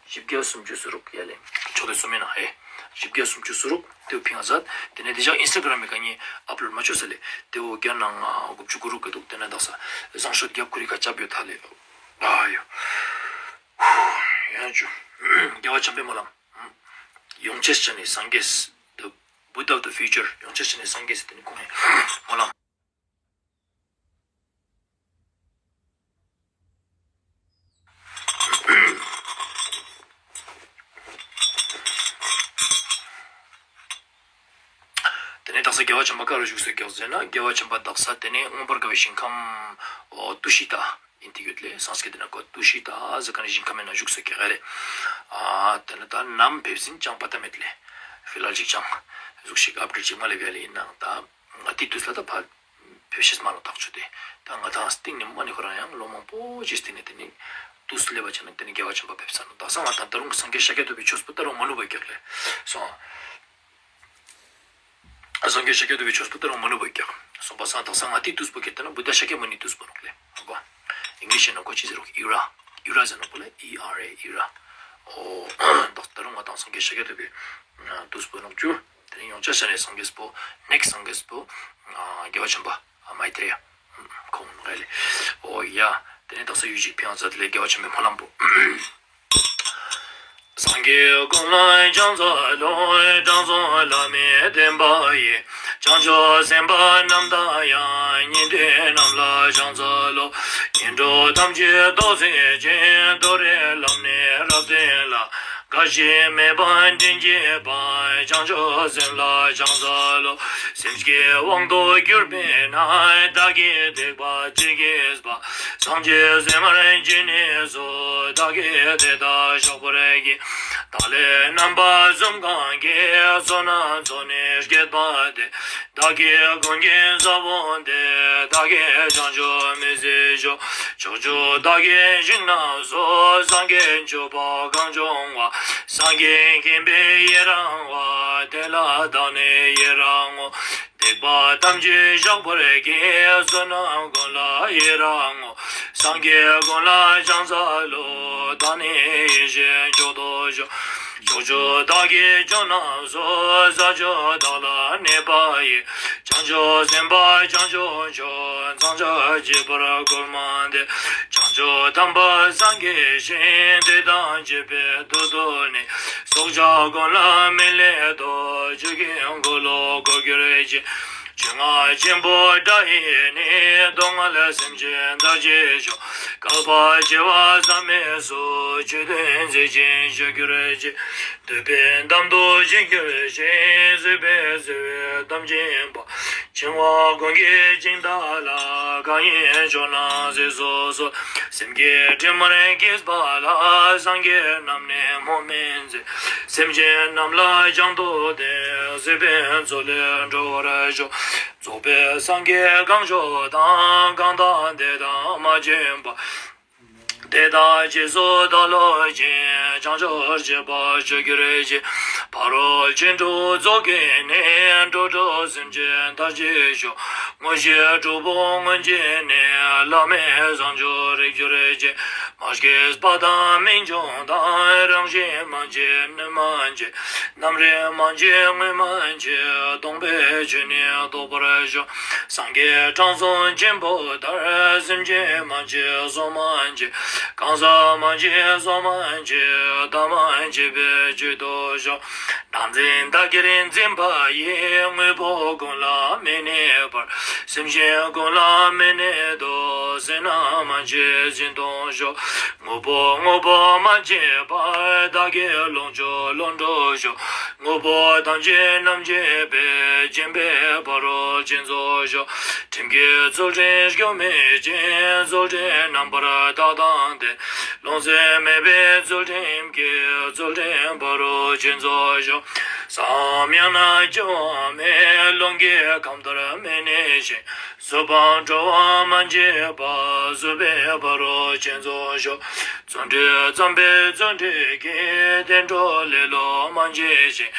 བཞི་བརྒྱ་སུམ་ཅུ་སོ་དྲུག་ཡ་ལེ། ཆོག་དེ་སོ་མེད་ན་ཧེ། བཞི་བརྒྱ་སུམ་ཅུ་སོ་དྲུག་དེ་ཕིང་ཨ་ཟད། དེ་ནས་དེ་ཞག་ཨིན་སི་ཊ་གྷ་རམ་མི་ཀ་ནས་ཨབ་ལོཌ་མ་བྱོས་ས་ལེ། དེ་འོ་བརྒྱ་ནང་དགུ་བཅུ་གོ་དྲུག་ག་འདུག། དེ་ནས་དག་ས་བཟང་སྤྱོད་རྒྱབ་ཁོ་རི་ཀ་རྒྱབ་ཡོད་ད་ལེ། ཨ་ཡོ། ཡང་ཅུ། རྒྱལ་བ་བྱམས་པའི་སྨོན་ལམ། ཡོངས་ཆེས་ཆ་ནས་སངས་རྒྱས། The Buddha of the future. ཡོངས་ཆེས་ཆ་ནས་སངས་རྒྱས་ཟེར་དེ་ནི་ཁོང་ཡང་སྨོན་ལམ། དེ་ནས་དག་ས་རྒྱལ་བ་བྱམས་པ་ག་རུ་བཞུགས་སོ་ཀྱག་ཟེར་ན། རྒྱལ་བ་བྱམས་པ་དག་ས་དེ་ནས་མངོན་པར་དགའ་བའི་ཞིང་ཁམས། འོ་ཏུ་ཤི་ཏ་ཡིན་དེ་ཡོད་ལེ། སངས་རྒྱས་དེ་ན་ཀོ་ཏུ་ཤི་ཏ་ཟེར་ག་ནས་ཞིང་ཁམས་ན་བཞུགས་སོ་ཀྱག་རེད། ཨ་དེ་ནས་ད་ནམ་ཕེབས་ཟིན་ཅང་པ་ཏ་མེད་ལེ། ཕི་ལ་ལ་ཅིག་ཅང་གཟུགས་ཤིག་ཨབ་ཌེཊ་ཅིག་མ་ལེ་ག་ལེ་ཡིན་ནའང་ད་ང་དེ་དུས་ལ་ད་ཕ་ཕེབས་ཤེས་མ་ལོ་ཐག་ཆོད་དེ། ད་ང་དང་སྟེང་ནས་མ་ནི་ཁོ་རང་ཡང་ལོ་མང་པོ་ཅིག་སྟེང་ནས་དེ་ནི་དུས་སུ་སླེབས་པ་བྱས་ན་དེ་ནི་རྒྱལ་བ་བྱམས་པ་ཕེབས་ས་ནོ། ད་སང་ང་དང་ད་རུང་སངས་རྒྱས་ཤཱཀྱ་ཐུབ་པའི་ཆོས་པོ་ད་རུང་མ་ནུབ་པའི་རྒྱག་ལེ་སོང་། སངས་རྒྱས་ཤཱཀྱ་ཐུབ་པའི་ཆོས་པོ་ད་རུང་མ་ནུབ་པའི་རྒྱག་སོང་པ་སང་ད་སང་ང་དེ་དུས་པོ་ཁྱེད་ལྟ་ན་བུདྡྷ་ཤཱཀྱ་མུ་ནི་དུས་པོ་ནོག་ལེ། ཧ་གོ། ཨིང་ལིཤ་ནང་གོ་ཅི་ཟེར་རོག་ཨི་ར། ཨི་ར་ཟེར་ནོག་པོ་ལེ། ཨི་ཨར་ཨེ་ཨི་ར། ཨོ། ད་ད་རུང་ང་དང་སངས་རྒྱས་ཤཱཀྱ་ཐུབ་པའི་དུས་པོ་ནོག་ཅུ། དེ་ནས་ཡོངས་ཆ་ཤ་རེ་སངས་རྒྱས་པོ། ནེག་སངས་རྒྱས་པོ། རྒྱལ་བ་བྱམས་པ། མཱི་ཏྲེ་ཡ། ཁོང་ནོག་ལེ། ཨོ་ཡ། དེ་ནས་དག་ས་ཡུལ་གཅིག་ཕན་ཡོན་མཛད་ལས་རྒྱལ་བ་བྱམས་པའི་སྨོན་ལམ་པོ། སངས་རྒྱས་ཀུན་ལ་ཕྱག་འཚལ་ལོ། དྲང་སྲོང་བླ་མའི་བསྟན་པ་ཡི། བྱང་ཆུབ་སེམས་དཔའ་རྣམས་དང་ཡང་། ཉན་ཐོས་རྣམས་ལ་ཕྱག་འཚལ་ལོ། ངན་འགྲོ་ཐམས་ཅད་དོར་མཛད་ཅིང་། མཐོ་རིས་ལམ་ནས་རབ་བརྟན་ལ། འགའ་ཞིག་མེད་པར་འདྲེན་བྱེད་པ། བྱང་ཆུབ་སེམས་ལ་ཕྱག་འཚལ་ལོ། སེམས་བསྐྱེད་དབང་དུ་གྱུར་པས་ན། བདག་གིས་ཐེག་པ་ཇི་སྐད་པ། སངས་རྒྱས་སེམས་དཔའ་ཇི་སྙེད་སུ། བདག་གིས་དེ་དག་བཤགས་པར་བགྱི། བདག་ལས་རྣམ་པ་གསུམ་གང་གི། བསོད་ནམས་ཚོགས་ནི་བསྐྱེད་པ་དེས། བདག་གི་ཀུན་གྱི་ས་བོན་དེ། བདག་གིས་བྱང་ཆུབ་མི་ཟད་ཤོག། ཕྱོགས་བཅུ་བདག་གི་ཞིང་རྣམས་སུ། སངས་རྒྱས་མཆོད་པ་གང་བྱུང་བ། སངས་རྒྱས་མཁྱེན་པས་ཡི་རང་བ། དེ་ལ་བདག་ནི་ཡི་རང་ངོ་། ཐེག་པ་ཐམས་ཅད་བཤགས་པར་བགྱི། བསོད་ནམས་ཀུན་ལ་ཡི་རང་ངོ་། སངས་རྒྱས་ཀུན་ལ་ཕྱག་འཚལ་ལོ། བདག་ནི་ཡེ་ཤེས་མཆོག་ཏུ་ཤོག། ཕྱོགས་བཅུ་བདག་གི་ཕྱོགས་རྣམས་སུ། ས་བཅུ་བདག་ལ་གནས་པ་ཡི། བྱང་ཆུབ་སེམས་དཔའ་བྱང་ཆུབ་མཆོག། མཚམས་སྦྱར་བྱེད་པར་གོར་མ་འདས། བྱང་ཆུབ་དམ་པ་སངས་རྒྱས་ཤིང་། དེ་དང་བཅས་པའི་མཐུ་སྟོབས་ནི། སྲོག་ཆགས་ཀུན་ལ་མི་ལུས་ཐོབ། ཆོས་ཀྱི་འཁོར་ལོ་བསྐོར་གྱུར་ཅིག། ཆོས་རྔ་ཆེན་པོ་སྒྲ་ཡིས་ནི། སྡུག་བསྔལ་སེམས་ཅན་དག་ཅེས་ཤོག། བསྐལ་པ་བྱེ་བ་ཟག་མེད་སུ། ཆོས་དོན་མཛད་ཅིང་བཞུགས་གྱུར་ཅིག། འདོད་པའི་འདམ་དུ་བྱིང་གྱུར་ཅིག། བཟོད་པས་བཟོད་པའི་དམ་ཅན་པ། འཆིང་བ་ཀུན་གྱི་འཆིང་ཐག་ལ། གང་ཡིན་ཕྱོགས་རྣམས་ཟད་སོ་སོར། སེམས་བསྐྱེད་དྲི་མར་གྱིས་པ་ལ། སངས་རྒྱས་རྣམས་ནི་སྨོན་མི་མཛད། སེམས་ཅན་རྣམས་ལ་བྱང་དུ་བསྟན། བཟོད་པའི་མཚོ་ལས་སྒྲོལ་བར་ཤོག། རྫོགས་པའི་སངས་རྒྱས་གང་བྱོན་དང་། གང་དག་དེ་དག་མ་བྱོན་པ། དེ་དག་རྗེས་སུ་བདག་སློབ་ཅིང་། བྱང་ཆུབ་སྤྱད་པར་བྱ་གྱུར་ཅིག། ཕ་རོལ་ཕྱིན་དྲུག་རྫོགས་བགྱིས་ནས། འགྲོ་དྲུག་སེམས་ཅན་ཐར་ཅེས་ཤོག། དངོས་གཞི་དྲུག་པོ་མངོན་གྱུར་ནས། བླ་མེད་བཟང་སྤྱོད་རིགས་གྱུར་ཅིག། མ་སྐྱེས་པ་དང་མི་འབྱུང་དང་། རང་བཞིན་མ་མཆིས་གནོད་མ་མཆིས། རྣམ་རིག་མ་མཆིས་དངོས་མ་མཆིས། སྟོང་པའི་ཆོས་ནི་རྟོགས་པར་ཤོག། སངས་རྒྱས་དྲང་སྲོང་ཆེན་པོ་ལྟར། སེམས་ཅན་མ་མཆིས་སྲོག་མ་མཆིས། གང་ཟག་མ་མཆིས་སྲོག་མ་མཆིས། ཐ་མ་མཆིས་པའི་སྤྱོད་དུ་ཤོག། བདག་འཛིན་བདག་གིར་འཛིན་པ་ཡི། དངོས་པོ་ཀུན་ལ་མི་གནས་པར། སེམས་ཅན་ཀུན་ལ་མི་གནས་དོ། བསོད་ནམས་མ་མཆིས་འཛིན་དུ་ཞོག་དངོས་པོ་དངོས་པོ་མ་མཆིས་པར། བདག་གི་ལོངས་སྤྱོད་ལོངས་སྤྱོད་ཤོག་དངོས་པོ་ཐམས་ཅད་རྣམ་མཁྱེན་པས། སྦྱིན་པའི་ཕ་རོལ་ཕྱིན་རྫོགས་ཤོག་ཁྲིམས་ཀྱི་ཚུལ་ཁྲིམས་སྐྱོན་མེད་ཅིང་། ཚུལ་ཁྲིམས་རྣམ་པར་དག་དང་ལྡན། ལོངས་སྤྱོད་མེད་པའི་ཚུལ་ཁྲིམས་ཀྱིས། ཚུལ་ཁྲིམས་ཕ་རོལ་ཕྱིན་རྫོགས་ཤོག་བསམ་ཡང་ན་སྐྱེ་བ་མེད། རླུང་གི་ཁམས་ལྟར་མི་གནས་ཤིང་། གཟུགས་ཕར་འགྲོ་བ་མ་མཆིས་པར། གཟུགས་པའི་ཕ་རོལ་ཕྱིན་རྫོགས་ཤོག་བརྩོན་འགྲུས་བརྩམས་པའི་བརྩོན་འགྲུས་ཀྱིས། བདེ་འགྲོ་ལེ་ལོ་མ་མཆིས་ཤིང་།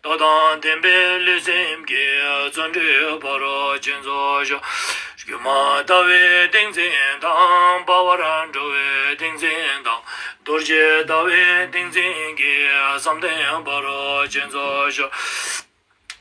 རྟོགས་དང་ལྡན་པའི་ལུས་སེམས་ཀྱིས། བརྩོན་འགྲུས་ཕ་རོལ་ཕྱིན་རྫོགས་ཤོག་སྒྱུ་མ་ལྟ་བུའི་ཏིང་འཛིན་དང་། འབར་བར་འགྲོ་བའི་ཏིང་འཛིན་དང་། རྡོ་རྗེ་ལྟ་བུའི་ཏིང་འཛིན་གྱིས། བསམ་གཏན་ཕ་རོལ་ཕྱིན་རྫོགས་ཤོག་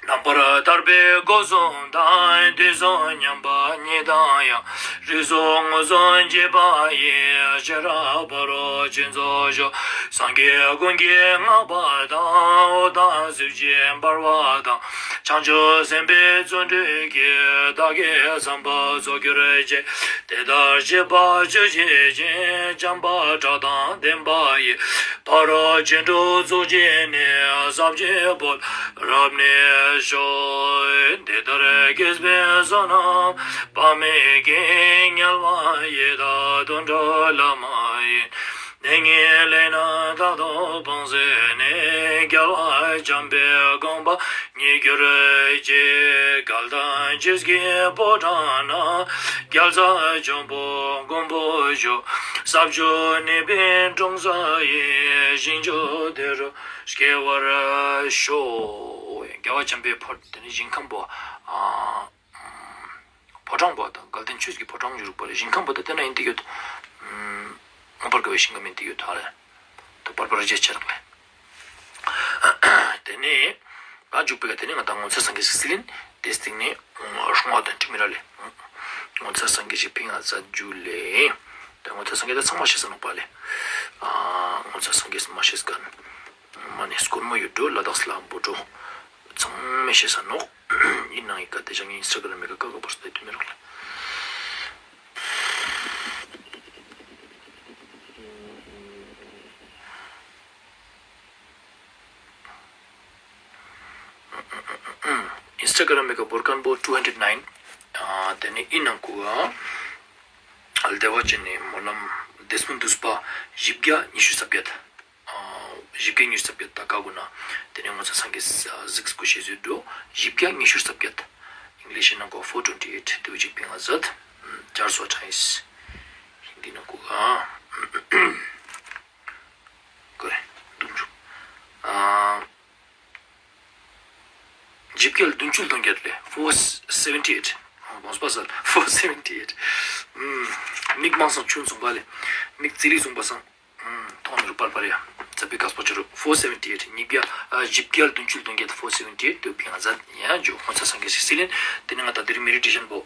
རྣམ་པར་ཐར་པའི་སྒོ་གསུམ་དང་། དུས་གསུམ་མཉམ་པ་ཉིད་དང་ཡང་། རིགས་གསུམ་མངོན་སུམ་བརྒྱུད་པ་ཡི། ཤེས་རབ་ཕ་རོལ་ཕྱིན་རྫོགས་ཤོག་སངས་རྒྱས་ཀུན་གྱིས་བསྔགས་པ་དང་། འོད་དང་ཟེར་བཞིན་འབར་བ་དང་། བྱང་ཆུབ་སེམས་དཔའི་བརྩོན་འགྲུས་ཀྱིས། བདག་གི་བསམ་པ་རྫོགས་གྱུར་ཅིག་དེ་ལྟར་བྱེད་པ་ཇི་སྲིད་ཅིག་བྱམས་པ་སྐྲག་དང་ལྡན་པ་ཡི། ཕ་རོལ་ཕྱིན་དྲུག་རྫོགས་བྱེད་ནི། ཟབ་ཆོས་བོད་རབ་གནས་ཤོག་དེ་ལྟར་སྐྱེས་པའི་བསོད་ནམས་དཔག་མེད་ཀྱིས། དམྱལ་བ་ཡི་དྭགས་དུད་འགྲོ་ལ་མ་ཡིན། ནད་ངན་ལས་ནི་རྟག་ཏུ་སྤངས་ཟིན་ནས། རྒྱལ་བ་བྱམས་པའི་དགོངས་པ་ཉིད་གྱུར་ཅིག་གལ་ཏེ་རྗེས་ཀྱི་ཕོ་བྲང་ན། རྒྱལ་ཚབ་འབྱོན་པར་མགོན་པོ་ཞུ། ཟབ་ཆོས་ནུས་པའི་དྲང་སྲོང་ཡིས། ཞིང་སྐྱོང་དེ་རུ་སྐྱེ་བར་ཤོག་རྒྱལ་བ་བྱམས་པའི་ཕོ་དེ་ནི་ཞིང་ཁམས་པོ། ཨ། ཕོ་བྲང་པོ་དང་དགའ་ལྡན་ཆོས་ཀྱི་ཕོ་བྲང་ཡོད་རུག་པ་རེད། ཞིང་ཁམས་པོ་དང་དེ་ན་ཡིན་དེ་ཡོད། མངོན་པར་དགའ་བའི་ཞིང་ཁམས་ཡིན་དེ་ཡོད་ད་ལེ། དུ་པར་པར་རྗེས་ཆེ་རག་ལེ། དེ་ནས་ད་འཇུག་པའི་དེ་ནས་ང་དང་ངོ་མཚར་སངས་རྒྱས་ཞིག་སི་ལིན་དེ་སྟེང་ནས་སྔོ་དང་ཁྲི་མི་ར་ལེ། ངོ་མཚར་སངས་རྒྱས་ཞིག་ཕིང་ང་ཟ་རྒྱུ་ལེ། དེ་ངོ་མཚར་སངས་རྒྱས་ད་ཚང་མ་ཤེས་ས་ནོག་པ་ལེ། ངོ་མཚར་སངས་རྒྱས་མ་ཤེས་ག་མ་ནས་སྐོར་མོ་ཡོད་འགྲོ་ལ་དྭགས་སླ་པོ་འགྲོ། ཚང་མས་ཤེས་ས་ནོག་ཡིན་ནའི་ཀ་དེ་ཅང་ཨིན་སི་ཊ་གྷ་རམ་མེ་ཀ་ཀ་ཀ་པོ་སྟེ་དུ་མེ་རོག་ལ། ཨིན་སི་ཊ་གྷ་རམ་མེ་ཀ་བོར་ཁན་པོ་two hundred nine། དེ་ནས་ཨིན་ནང་ཁུ་ཨ་ལ་དེ་བ་ཅན་ནས་སྨོན་ལམ་དེ་སྨོན་འདུས་པ་བཞི་བརྒྱ་ཉི་ཤུ་རྩ་བརྒྱད། བཞི་བརྒྱ་ཉི་ཤུ་རྩ་བརྒྱད་ད་ཀ་གུ་ན། དེ་ནས་ངོ་མཚར་སངས་རྒྱས་གཟིགས་སྐུ་ཞེས་བཟོས་འགྲོ། བཞི་བརྒྱ་ཉི་ཤུ་རྩ་བརྒྱད། ཨིང་ལིཤ་ནང་གོ་four twenty eight དེ་བ་ཅིག་པིང་ང་ཟད། ཇར་སོ་ཐང་ཨིས། ཧིན་དི་ནང་གོ་ཨ། ཀོ་རེ། བདུན་ཅུ། ཨ། བཞི་བརྒྱ་བདུན་ཅུ་དོན་བརྒྱད་ལས་four seventy eight། དགོངས་པ་ཟེར་four seventy eight། མིག་མང་སང་ཆུན་བཟུང་པ་ལས། མིག་ཙི་ལི་བཟུང་པ་སང་། མཐོང་ནི་རུ་པར་པར་ཡ། ཙ་པི་ཀ་སྤོ་ཆུ་རུ་four seventy eight། ཉིས་བརྒྱ། ཨ། བཞི་བརྒྱ་བདུན་ཅུ་དོན་བརྒྱད་four seventy eight དུ་ཕིང་ང་ཟད་ཡ་འཇུ་ངོ་མཚར་སངས་རྒྱས་ཞིག་སི་ལིན། དེ་ནས་ང་ད་དེ་རིང་མེ་ཌི་ཊེ་ཤན་པོ།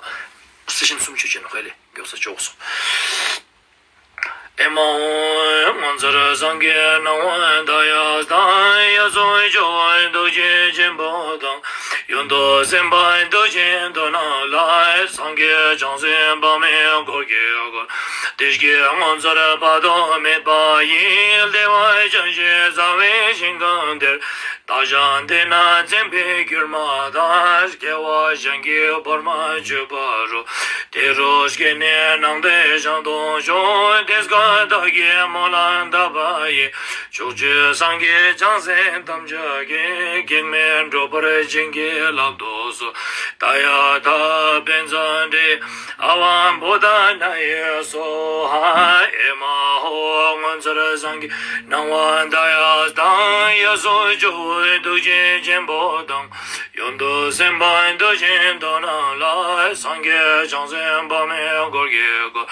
སེ་ཤན་སུམ་ཅུ་བྱས་ནོག་ཧེ་ལེ་མགྱོགས་ས་ཅོག་སོང་། ཨེ་མ་ཧོ། ངོ་མཚར་སངས་རྒྱས་སྣང་བ་མཐའ་ཡས་དང་། གཡས་སུ་སྤྱོད་པ་གདུགས་ཅན་ཆེན་པོ་དང་། གཡོན་དུ་སེམས་དཔའ་གདུགས་ཅན་དོན་རྣམས་ལ། སངས་རྒྱས་བྱང་སེམས་དཔག་མེད་འཁོར་གྱིས་བསྐོར། བདེ་སྐྱིད་ངོ་མཚར་དཔག་ཏུ་མེད་པ་ཡི། བདེ་བ་ཅན་ཞེས་བྱ་བའི་ཞིང་ཁམས་དེར། བདག་ཀྱང་དེ་ན་འཛིན་པའི་གྱུར་མ་དང་། སྐྱེ་བ་གཞན་གྱིས་བར་མ་ཆོད་པ་རུ། དེ་རུ་སྐྱེས་ནས་སྣང་མཐའི་ཞིང་དུ་ཞུགས། དེ་སྐད་བདག་གིས་སྨོན་ལམ་བཏབ་པ་ཡིས། ཕྱོགས་བཅུའི་སངས་རྒྱས་བྱང་སེམས་ཐམས་ཅད་ཀྱིས། གེགས་མེད་འགྲུབ་པར་བྱིན་གྱིས་བརླབ་ཏུ་གསོལ། ཏདྱ་ཐཱ། བཛྲ་ཨ་ཝ་བོ་དྷ་ནཱ་ཡ་སྭཱ་ཧཱ། ཨེ་མ་ཧོ། ངོ་མཚར་སངས་རྒྱས་སྣང་བ་མཐའ་ཡས་དང་། གཡས་སུ་སྤྱོད་པ་གདུགས་ཅན་ཆེན་པོ་དང་། གཡོན་དུ་སེམས་དཔའ་གདུགས་ཅན་དོན་རྣམས་ལ། སངས་རྒྱས་བྱང་སེམས་དཔག་མེད་འཁོར་གྱིས་བསྐོར།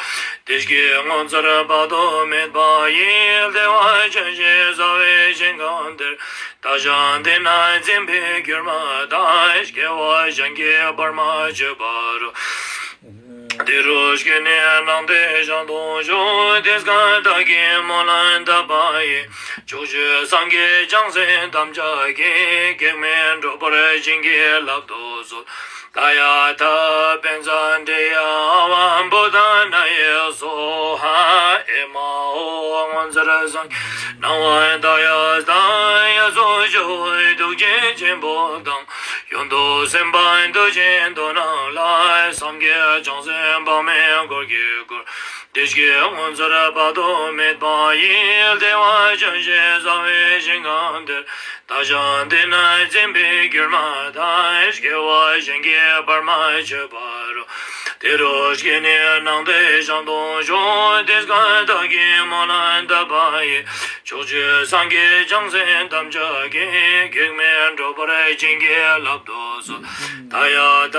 བདེ་སྐྱིད་ངོ་མཚར་དཔག་ཏུ་མེད་པ་ཡི། བདེ་བ་ཅན་ཞེས་བྱ་བའི་ཞིང་ཁམས་དེར། བདག་ཀྱང་དེ་ན་འཛིན་པའི་གྱུར་མ་དང་། སྐྱེ་བ་གཞན་གྱིས་བར་མ་ཆོད་པ་རུ། དེ་རུ་སྐྱེས་ནས་སྣང་མཐའི་ཞིང་དུ་ཞུགས། དེ་སྐད་བདག་གིས་སྨོན་ལམ་བཏབ་པ་ཡིས། ཕྱོགས་བཅུའི་སངས་རྒྱས་བྱང་སེམས་ཐམས་ཅད་ཀྱིས། གེགས་མེད་འགྲུབ་པར་བྱིན་གྱིས་བརླབ་ཏུ་གསོལ། ད་ཡ་ཐ་པཉྩ་དྲི་ཡ་ཨ་ཝ་བོ་དྷ་ན་ཡེ་སྭཱ་ཧཱ། ཨེ་མ་ཧོ། སྔོ་ཚལ་སངས་རྒྱས་སྣང་བ་མཐའ་ཡས་དང་། དབྱར་རྫོགས་ཆུ་བོའི་ཐུགས་རྗེ་ཆེན་པོ་དང་། གཡོན་དུ་སེམས་དཔའ་མཐུ་ཆེན་དོ་ནག་ལ། སངས་རྒྱས་བྱང་སེམས་དཔག་མེད་འཁོར་གྱིས་བསྐོར། བདེ་སྐྱིད་སྔོ་ཚལ་དཔག་ཏུ་མེད་པ་ཡིས། བདེ་བ་ཅན་ཞེས་བྱ་བའི་ཞིང་ཁམས་དེར། བདག་ཀྱང་དེ་ན་འཛིན་པའི་གྱུར་མ་དང་། སྐྱེ་བ་གཞན་གྱིས་བར་མ་ཆོད་པ་རུ། དེ་རུ་སྐྱེས་ནས་སྣང་མཐའི་ཞིང་དུ་ཞོག། དེ་སྐད་བདག་གིས་སྨོན་ལམ་བཏབ་པ་ཡིས། ཕྱོགས་བཅུའི་སངས་རྒྱས་བྱང་སེམས་ཐམས་ཅད་ཀྱིས། གེགས་མེད་འགྲུབ་པར་བྱིན་གྱིས་བརླབ་ཏུ་གསོལ། ད་ཡ་ཐ་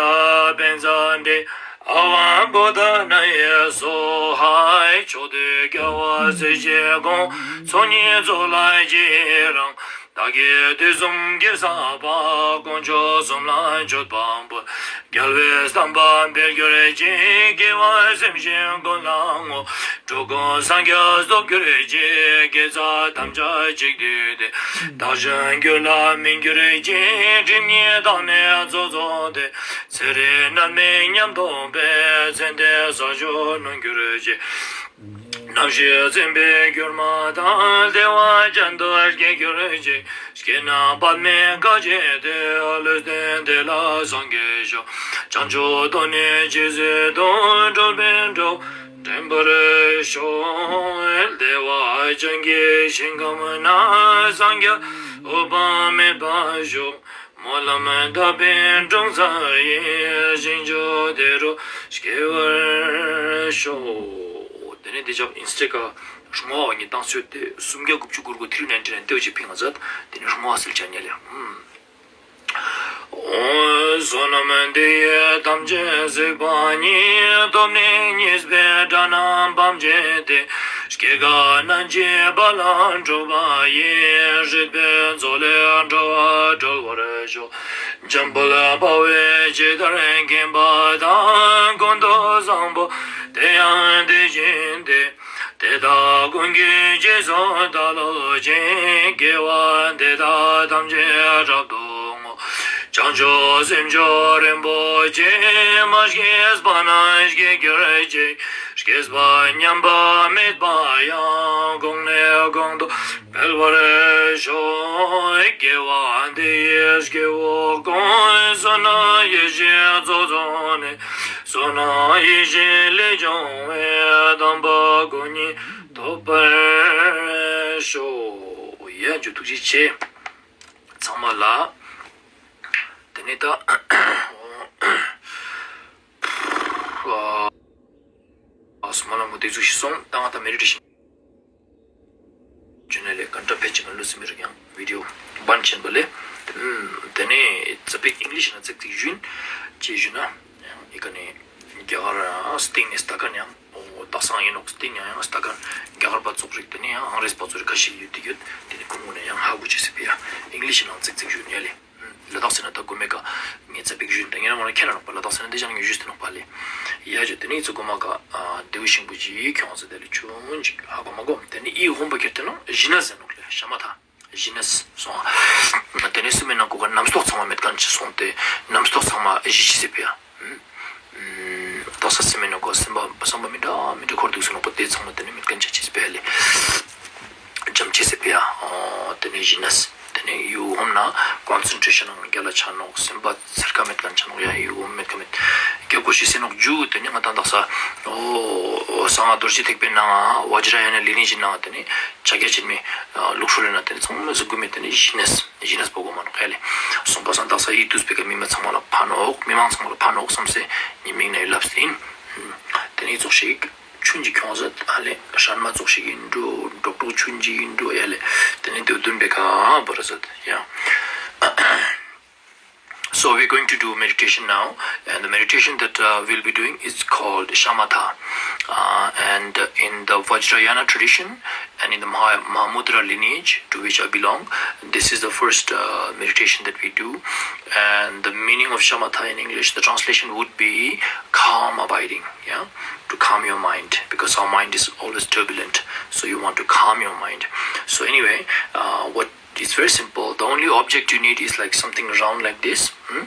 པཉྩ་དྲི་ཡ་ཨ་ཝ་བོ་དྷ་ན་ཡེ་སྭཱ་ཧཱ། ཕྱོགས་དུས་རྒྱལ་བ་སྲས་བཅས་དགོངས། ཚོགས་གཉིས་རྫོགས་ལ་ཡི་རང་། བདག་གིས་དུས་གསུམ་དགེ་བསགས་པ། དཀོན་མཆོག་གསུམ་ལ་མཆོད་པ་འབུལ། རྒྱལ་བའི་བསྟན་པ་འཕེལ་གྱུར་ཅིག། དགེ་བ་སེམས་ཅན་ཀུན་ལ་བསྔོ། འགྲོ་ཀུན་སངས་རྒྱས་ཐོབ་གྱུར་ཅིག། དགེ་རྩ་ཐམས་ཅད་གཅིག་བསྡུས་ཏེ། བདག་གཞན་རྒྱུད་ལ་སྨིན་གྱུར་ཅིག། སྒྲིབ་གཉིས་དག་ནི་ཚོགས་རྫོགས་ཏེ། ཚེ་རིང་ནད་མེད་ཉམས་རྟོགས་པའི། མཚན་ལྡན་ས་བཅུ་ནོན་གྱུར་ཅིག། རྣམ་ཤེས་འཛིན་པའི་གྱུར་མ་དང་། བདེ་བ་ཅན་དུ་སྐྱེ་གྱུར་ཅིག། སྐྱེས་ན་པདྨའི་བཀའ་བརྒྱད་དེ། ལུས་རྟེན་དེ་ལ་སངས་རྒྱས་ཤོག། བྱང་ཆུབ་ཐོབ་ནས་ཇི་སྲིད་དུ། འགྲོ་བའི་འགྲོ་འདྲེན་པར་ཤོག། བདེ་བ་ཅན་གྱི་ཞིང་ཁམས་ན། སངས་རྒྱས་འོད་དཔག་མེད་པ་བཞུགས། སྨོན་ལམ་བཏབ་པའི་འབྲོང་རྩ་ཡི། ཞིང་མཆོག་དེ་རུ་སྐྱེ་བར་ཤོག། དེ་ནས་དེ་རྒྱབ་ཨིན་སི་ཊ་ཀ་སྲུང་བ་བ་ཉིད་བཏང་ཚོད་དེ་སུམ་བརྒྱ་དགུ་བཅུ་གོ་དགུ་ཐིར་ནན་ཊི་ནན་ལྟེ་བ་ཅིག་ཕིང་ང་མཛད། དེ་ནས་སྲུང་བ་སིལ་ཆ་ཉལ་ཡ། ཨོ། བསོད་ནམས་འདི་ཡིས་ཐམས་ཅད་གཟིགས་པ་ཉིད། ཐོབ་ནས་ཉེས་པའི་དགྲ་རྣམས་ཕམ་བྱས་ཏེ། སྐྱེ་རྒ་ན་འཆིའི་རྦ་རླབས་འཁྲུགས་པ་ཡི། སྲིད་པའི་མཚོ་ལས་འགྲོ་བ་སྒྲོལ་བར་ཤོག། འཇམ་དཔལ་དཔའ་བོས་ཇི་ལྟར་མཁྱེན་པ་དང་། ཀུན་ཏུ་བཟང་པོ་དེ་ཡང་དེ་བཞིན་ཏེ། དེ་དག་ཀུན་གྱི་རྗེས་སུ་བདག་སློབ་ཅིང་། དགེ་བ་འདི་དག་ཐམས་ཅད་རབ་ཏུ་བསྔོ། བྱང་ཆུབ་སེམས་མཆོག་རིན་པོ་ཆེ། མ་སྐྱེས་པ་རྣམས་སྐྱེ་གྱུར་ཅིག། སྐྱེས་པ་ཉམས་པ་མེད་པ་ཡང་། གོང་ནས་གོང་དུ་འཕེལ་བར་ཤོག། དགེ་བ་འདི་ཡིས་སྐྱེ་བོ་ཀུན། བསོད་ནམས་ཡེ་ཤེས་ཚོགས་རྫོགས་ནས། བསོད་ནམས་ཡེ་ཤེས་ལས་བྱུང་བའི། དམ་པ་སྐུ་གཉིས་ཐོབ་པར་ཤོག། ཡ་ཇུ་ཐུགས་རྗེ་ཆེ། ཚང་མ་ལ། དེ་ནས་ད། ཨ། སྨོན་ལམ་གོ་དེ་ཚོ་ཞིག་སོང་། ད་ང་ད་མེ་ཌི་ཊེ་ཤན་བྱུང་ནས་ལས་ག་འདྲ་ཕལ་ཆེར་ང་ལུས་སེ་མི་རིག་ཡང་བི་ཌི་ཡོ་བན་ཆེན་པོ་ལས། དེ་ནས་ཙ་པིག་ཨིང་ལིཤ་ན་ཙིག་ཙིག་ཞུན་ཅེས་ཞུ་ན། ཡང་ཨི་ཀ་ནས་རྒྱ་གར་སྟེང་ནས་ལྟ་མཁན་ཡང་དག་སང་ཡིན་ནོག། སྟེང་ཡང་ཡང་ལྟ་མཁན་རྒྱ་གར་པ་ཚོགས་རིགས། དེ་ནས་ཡང་ཨང་རེས་པ་ཚོགས་རིགས་ཁ་ཤས་ཡོད་དེ་ཡོད། དེ་ནས་ཁོང་ངོ་ནས་ཡང་ཧ་གོ་ཅེས་སི་ཕི་ཡ་ཨིང་ལིཤ་ནང་ཙིག་ཙིག་ཞུན་ཡ་ལས། ལ་དྭགས་ཟེར་ན་ད་དགོས་མེད་ཀ། ངས་ཙ་པིག་ཞུས་ནི་ད་ངས་རང་ངོ་ན་ཁྱེད་རང་ནོག་པ། ལ་དྭགས་ཟེར་ན་འདི་ཅང་ངས་ཞུས་ཏེ་ནོག་པ་ལེ། ཡ་ཇོ་དེ་ནས་ཚོ་གོ་མ་ཀ། ཨ། དེའུ་ཤིང་བུ་ཅིག་ཁྱོང་ཟེར་དེ་ལས་ཆུང་ཅིག་ཧ་གོ་མ་གོ། དེ་ནས་ཨི་ཧོམ་པ་ཁྱེར་ཏེ་ན་ཞི་ན་ཟེར་ནོག་ལེ། ཤ་མ་ཐ་ཞི་ན་སོང་། དེ་ནས་སུ་མེད་ན་གོ་ག་རྣམ་རྟོག་ཚང་མ་མེད་མཁན་ཅིག་སོང་སྟེ། རྣམ་རྟོག་ཚང་མ་ཞི་ཅི་ཟེར་བས་ཡ། ཨུམ། ད་ས་སེམས་མེད་ན་གོ་སེམས་པ་བསམ་པ་མི་འདྲ་མི་འདྲ་འཁོར་འདུག་ཟེར་ནོག་པ། དེ་ཚང་མ་དེ་ནས་མེད་མཁན་ཅིག་ཅེས་སྤེལ་ལེ། འཇམ་ཅེས་སྤེལ་ཡ། ཨོ། དེ་ནས་ཞི་ན་ས། དེ་ནས་ཡུ་ཧོམ་ན་ཀོན་སེན་ཊྲེ་ཤན་རྒྱ་ལ་ཆ་ནོག། སེམས་པ་ཚེར་ཁ་མེད་མཁན་ཆ་ནོག་ཡ། ཡུ་ཧོམ་མེད་ཁ་མེད། རྒྱ་གོ་ཤི་སེ་ནོག་ཇུ། དེ་ནས་ང་ད་འདག་ས། ཨོ། གསང་སྔགས་རྡོ་རྗེ་ཐེག་པའི་ནང་བཛྲ་ཡ་ན་ལས་རིམ་གྱི་ནང་དེ་ནས་ཕྱག་རྒྱ་ཆེན་མོའི་ལུགས་སྲོལ་ལས་ན་དེ་ནས་ཚང་མ་ཟུག་གུ་མེད། དེ་ནས་ཞི་ན་ས། ཞི་ན་ས་པོ་གོ་མ་ནོག་ཡ་ལེ། སོང་པ་སང་དག་ས་ཡིད་དུས་པའི་ཀ་མི་མ་ཚང་མ་ལ་ཕན་ནོག། མི་མང་ཚང་མ་ལ་ཕན་ནོག་བསམ་སེ་ངའི་མིག་ནས་ལབ་སྟེ་ཡིན། དེ་ནས་ཙོག་ཤིག་ཆུན་གྱི་ཁྱོང་ཟ་ཨ་ལེ། ཧྲན་མ་ཙོག་ཤིག་ཡིན་འགྲོ། འགྲོག་འགྲོག་ཆུན་གྱི་ཡིན་འགྲོ་ཡ་ལེ། དེ་ནས་དུ་བདུན་པའི་ཀ་བོ་ར་ཟ་ཡ། So we're going to do meditation now, and the meditation that uh, we'll be doing is called Shamatha. Uh, and in the Vajrayana tradition, And in the Maha- Mahamudra lineage, to which I belong, this is the first uh, meditation that we do. And the meaning of shamatha in English, the translation would be calm abiding, yeah, to calm your mind, because our mind is always turbulent. So you want to calm your mind. So anyway, uh, what it's very simple. The only object you need is like something round like this. Hmm?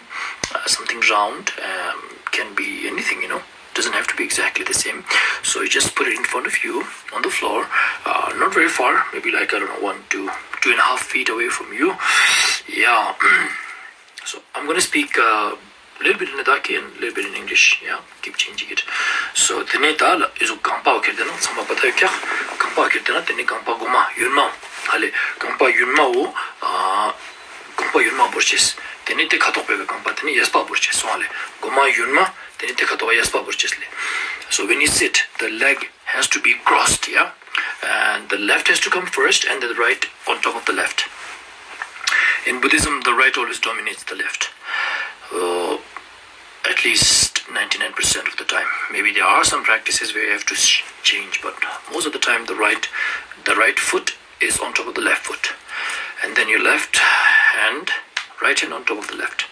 Uh, something round um, can be anything, you know. Doesn't have to be exactly the same. So you just put it in front of you on the floor. Uh, not very far, maybe like, I don't know, one, two, two and a half feet away from you. Yeah. So I'm going to speak uh, a little bit in Ladakhi and a little bit in English. Yeah. Keep changing it. So དེ་ནས་ད་ལ་ཨི་ཟུག་རྐང་པ་ཁྱེར་ཏེ་ན་ཚང་མ་པ་ད་ཡོད་ཀྱག་རྐང་པ་ཁྱེར་ཏེ་ན་དེ་ནས་རྐང་པ་གོ་མ་གཡོན་མ། ཧ་ལེ། རྐང་པ་གཡོན་མའོ། ཨ། རྐང་པ་གཡོན་མ་བོར་ཅེས། དེ་ནས་དེ་ཁ་ཐོག་པའི་རྐང་པ་དེ་ནས་གཡས་པ་བོར་ཅེས་སོང་ཨ་ལེ། གོ་མ་གཡོན་མ། དེ་ནས་དེ་ཁ་ཐོག་གཡས་པ་བོར་ཅེས་ལེ། So when you sit, the leg has to be crossed, yeah? And the left has to come first, and then the right on top of the left. In Buddhism, the right always dominates the left. Uh, at least ninety-nine percent of the time. Maybe there are some practices where you have to sh- change, but most of the time, the right, the right foot is on top of the left foot. And then your left hand, right hand on top of the left.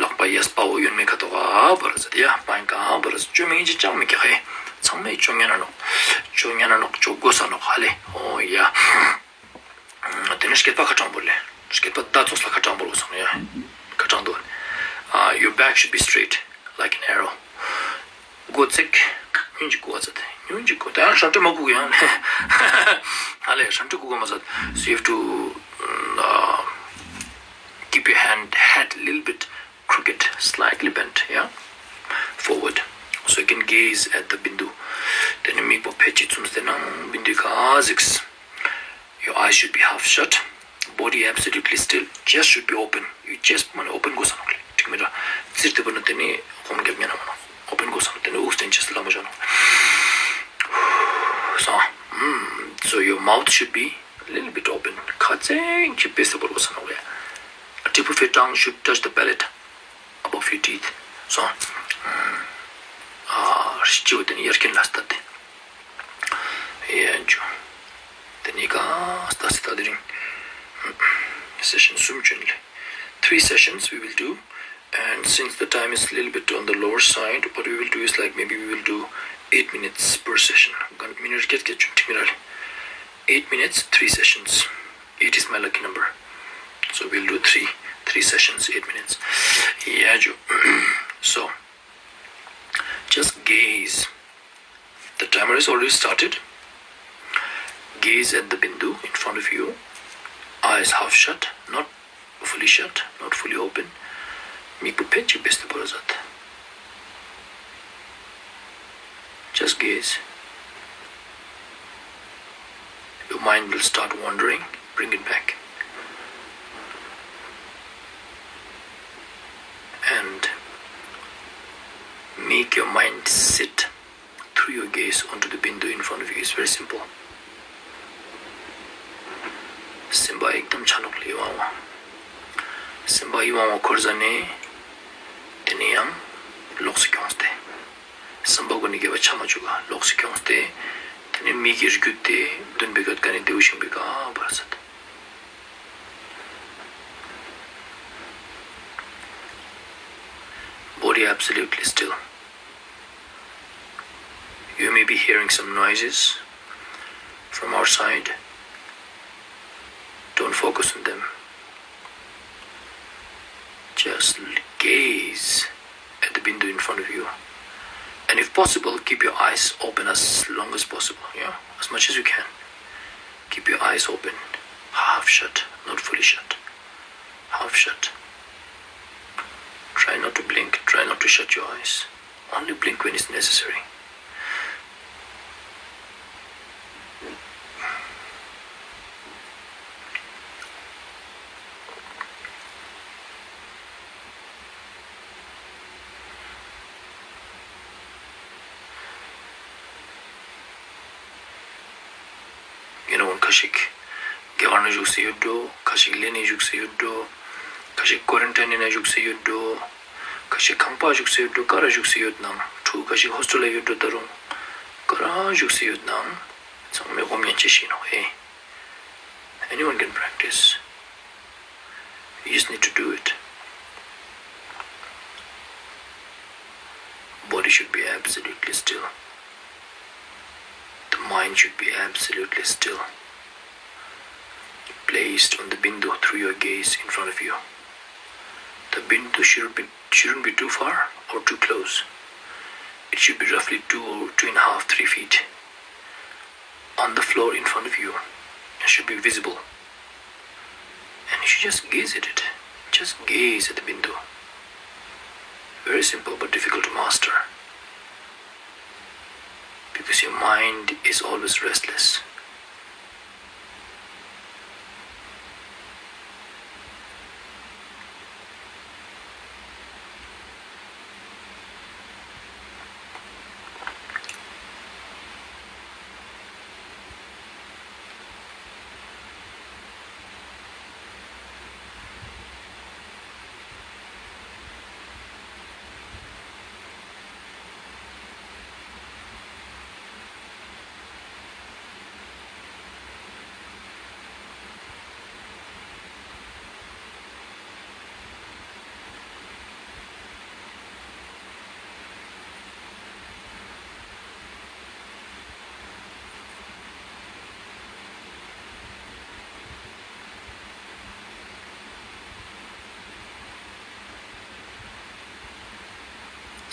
ལག་པ་གཡས་པའོ་གཡོན་མའི་ཁ་ཐོག་ག་བོར་ཟེར་ཡ། པང་ག་བོར་ཟེར། ཅོ་མིན་གྱི་ཅང་མི་ཀྱག་ཧེ། ཚང་མས་ཅོ་ཉན་ན་ནོག་ཅོ་ཉན་ན་ནོག་ཅོ་དགོས་ས་ནོག་ཧ་ལེ། ཨོ་ཡ། དེ་ནས་སྐེད་པ་ཁ་དྲང་པོ་ལེ། སྐེད་པ་ད་ཙོགས་ལ་ཁ་དྲང་པོ་ལོ་སོང་ཡ། ཁ་དྲང་དོ། Uh, your back should be straight, like an arrow. མགོ་བརྩེགས། སྙུན་གྱི་གོ་བ་ཚད། སྙུན་གྱི་གོ་ད་ཧྲ་ཏི་མ་གུག་ཡང་ལེ། ཧ་ལེ་ཧྲ་ཏི་གུག་མ་ཚད། So you have to uh, keep your hand, head a little bit crooked, slightly bent, yeah? Forward. So you can gaze at the bindu. དེ་ནས་མིག་པོ་ཕལ་ཆེར་བཙུམས་ཏེ་ན་བིན་དུའི་ཁ་གཟིགས། Your eyes should be half shut. Body absolutely still. Chest should be open. Your chest མ་ནི་open དགོས་ས་ནོག་ལེ། འགྲིག་མི་འདྲ། ཙིར་དེ་བོ་ནི་དེ་ནི་ཧོམ་རྒྱབ་ཉན་ན་མ་ནོག open དགོས་ས་ནོག་དེ་ནི་དབུགས་བསྟན་ཅེས་སུ་ལམ་པ་བཞག་ནོག So, mm, so your mouth should be a little bit open. ཁ་ཙེང་གི་པེ་སེ་བོར་དགོས་ས་ནོག་ལེ། A tip of your tongue should touch the palate above your teeth. So, mm, ཨ་སྤྱི་བོ་དེ་ནི་ཡར་རྒྱན་ལ་ལྟ་སྟེ། ཡ་འཇུ། དེ་ནས་ག་ལྟ་སི་ད་དེ་རིང་སེ་ཤན་གསུམ་བྱོན་ལེ། Three sessions we will do. And since the time is a little bit on the lower side, what we will do is like maybe we will do eight minutes per session. ག་མི་ནིཊ་བརྒྱད་བརྒྱད་བྱོན་ཐིག་མི་ར་ལེ། Eight minutes, three sessions. Eight is my lucky number. So we'll do three, three sessions, eight minutes. Yeah, Joe. So, just gaze. The timer is already started. Gaze at the bindu in front of you. Eyes half shut, not fully shut, not fully open. མིག་པོ་ཕལ་ཆེར་བེས་ཏེ་བོར་ཟེར། Just gaze. Your mind will start wandering. Bring it back. And make your mind sit through your gaze onto the bindu in front of you. It's very simple. སེམས་པ་ཡིག་དམ་ཆ་ནོག་ལས་དབང་བ། སེམས་པ་ཡིད་དབང་བ་འཁོར་ཟ་ནས། དེ་ནས་ཡང་ལོགས་སུ་ཁྱོངས་ཏེ། སེམས་པ་ཀུན་ནས་བརྒྱལ་བ་ཆ་མ་བཅུག་ག་ལོགས་སུ་ཁྱོངས་ཏེ། དེ་ནས་མིག་གི་རྒྱུད་དེ་མདུན་པའི་སྐད་ཀ་ནས་བདེ་བོ་ཞིང་པའི་ཀ་བར་ཟད། Body absolutely still. You may be hearing some noises from outside. Don't focus on them. Just gaze at the bindu in front of you. And if possible, keep your eyes open as long as possible, yeah? As much as you can. Keep your eyes open, half shut, not fully shut. Half shut. Try not to blink, try not to shut your eyes. Only blink when it's necessary. ཡིན་ནའང་ཁ་ཤས་ཀྱིས་རྒྱ་གར་ན་བཞུགས་སའི་ཡོད་འགྲོ། ཁ་ཤས་ཀྱིས་གླེ་ནས་བཞུགས་སའི་ཡོད་འགྲོ། ཁ་ཤས་ཀོ་རན་ཊིན་ནང་བཞུགས་སའི་ཡོད་འགྲོ། ཁ་ཤས་ཁང་པ་བཞུགས་སའི་ཡོད་འགྲོ། ག་ར་བཞུགས་སའི་ཡོད་ནའང་། ཕྲུ་གུ་ཁ་ཤས་ཧོ་སི་ཊེལ་ལ་ཡོད་འགྲོ། ད་རུང་ག་ར་བཞུགས་སའི་ཡོད་ནའང་། ཚང་མས་སྒོམ་ཉན་ཅི་ཤེས་ནོ་ཨེ། Anyone can practice. You just need to do it. Body should be absolutely still. The mind should be absolutely still. Placed on the bindu through your gaze in front of you. The bindu should be, shouldn't be too far or too close. It should be roughly two or two and a half, three feet on the floor in front of you. It should be visible. And you should just gaze at it. Just gaze at the bindu. Very simple but difficult to master. Because your mind is always restless.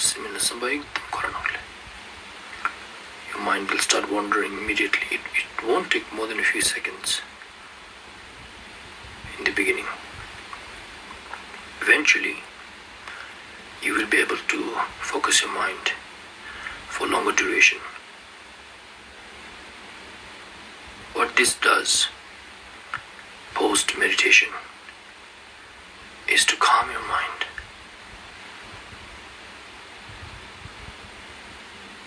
སེམས་ནི་བསམ་པ་ཡིག་དང་འཁོར་ནོག་ལེ། Your mind will start wandering immediately. It, it won't take more than a few seconds in the beginning. Eventually, you will be able to focus your mind for longer duration. What this does post meditation is to calm your mind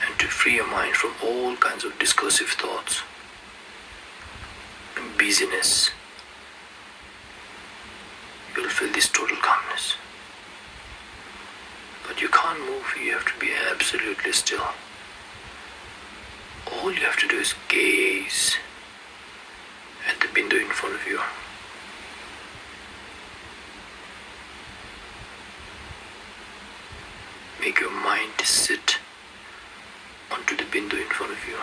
and to free your mind from all kinds of discursive thoughts and busyness. You'll feel this total calmness. But you can't move, you have to be absolutely still. All you have to do is gaze at the bindu in front of you. Make your mind sit onto the bindu in front of you.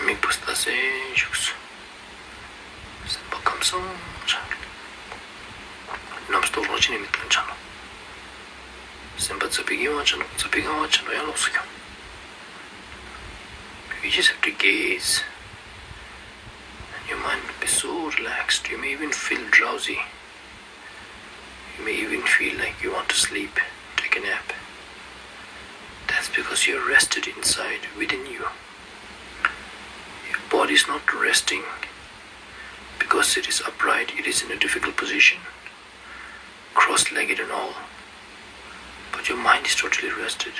མིག་སྤུ་ལྟ་སེ་བཞུགས་སོ། སེམས་པ་ཁམས་སངས་ཆགས། རྣམ་རྟོག་རང་བཞིན་ནས་མི་བཏང་ཆགས་ནོ། སེམས་པ་ཙ་པིག་ཡིད་དབང་ཆད་ནོ་ཙ་པིག་ཡིད་དབང་ཆད་ནོ་ཡང་ལོགས་སུ་འཁྱོངས། You just have to gaze. And your mind will be so relaxed. You may even feel drowsy. You may even feel like you want to sleep, take a nap. That's because you're rested inside, within you. Your body is not resting because it is upright, it is in a difficult position, cross legged and all. But your mind is totally rested.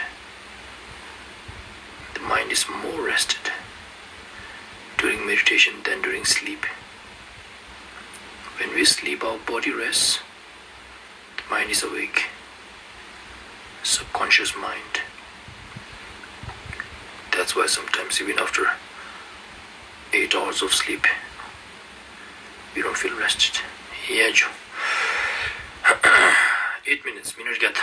The mind is more rested during meditation than during sleep. When we sleep, our body rests, the mind is awake. Subconscious mind. That's why sometimes, even after eight hours of sleep, you don't feel rested. Yeah, Joe. Eight minutes, minute get.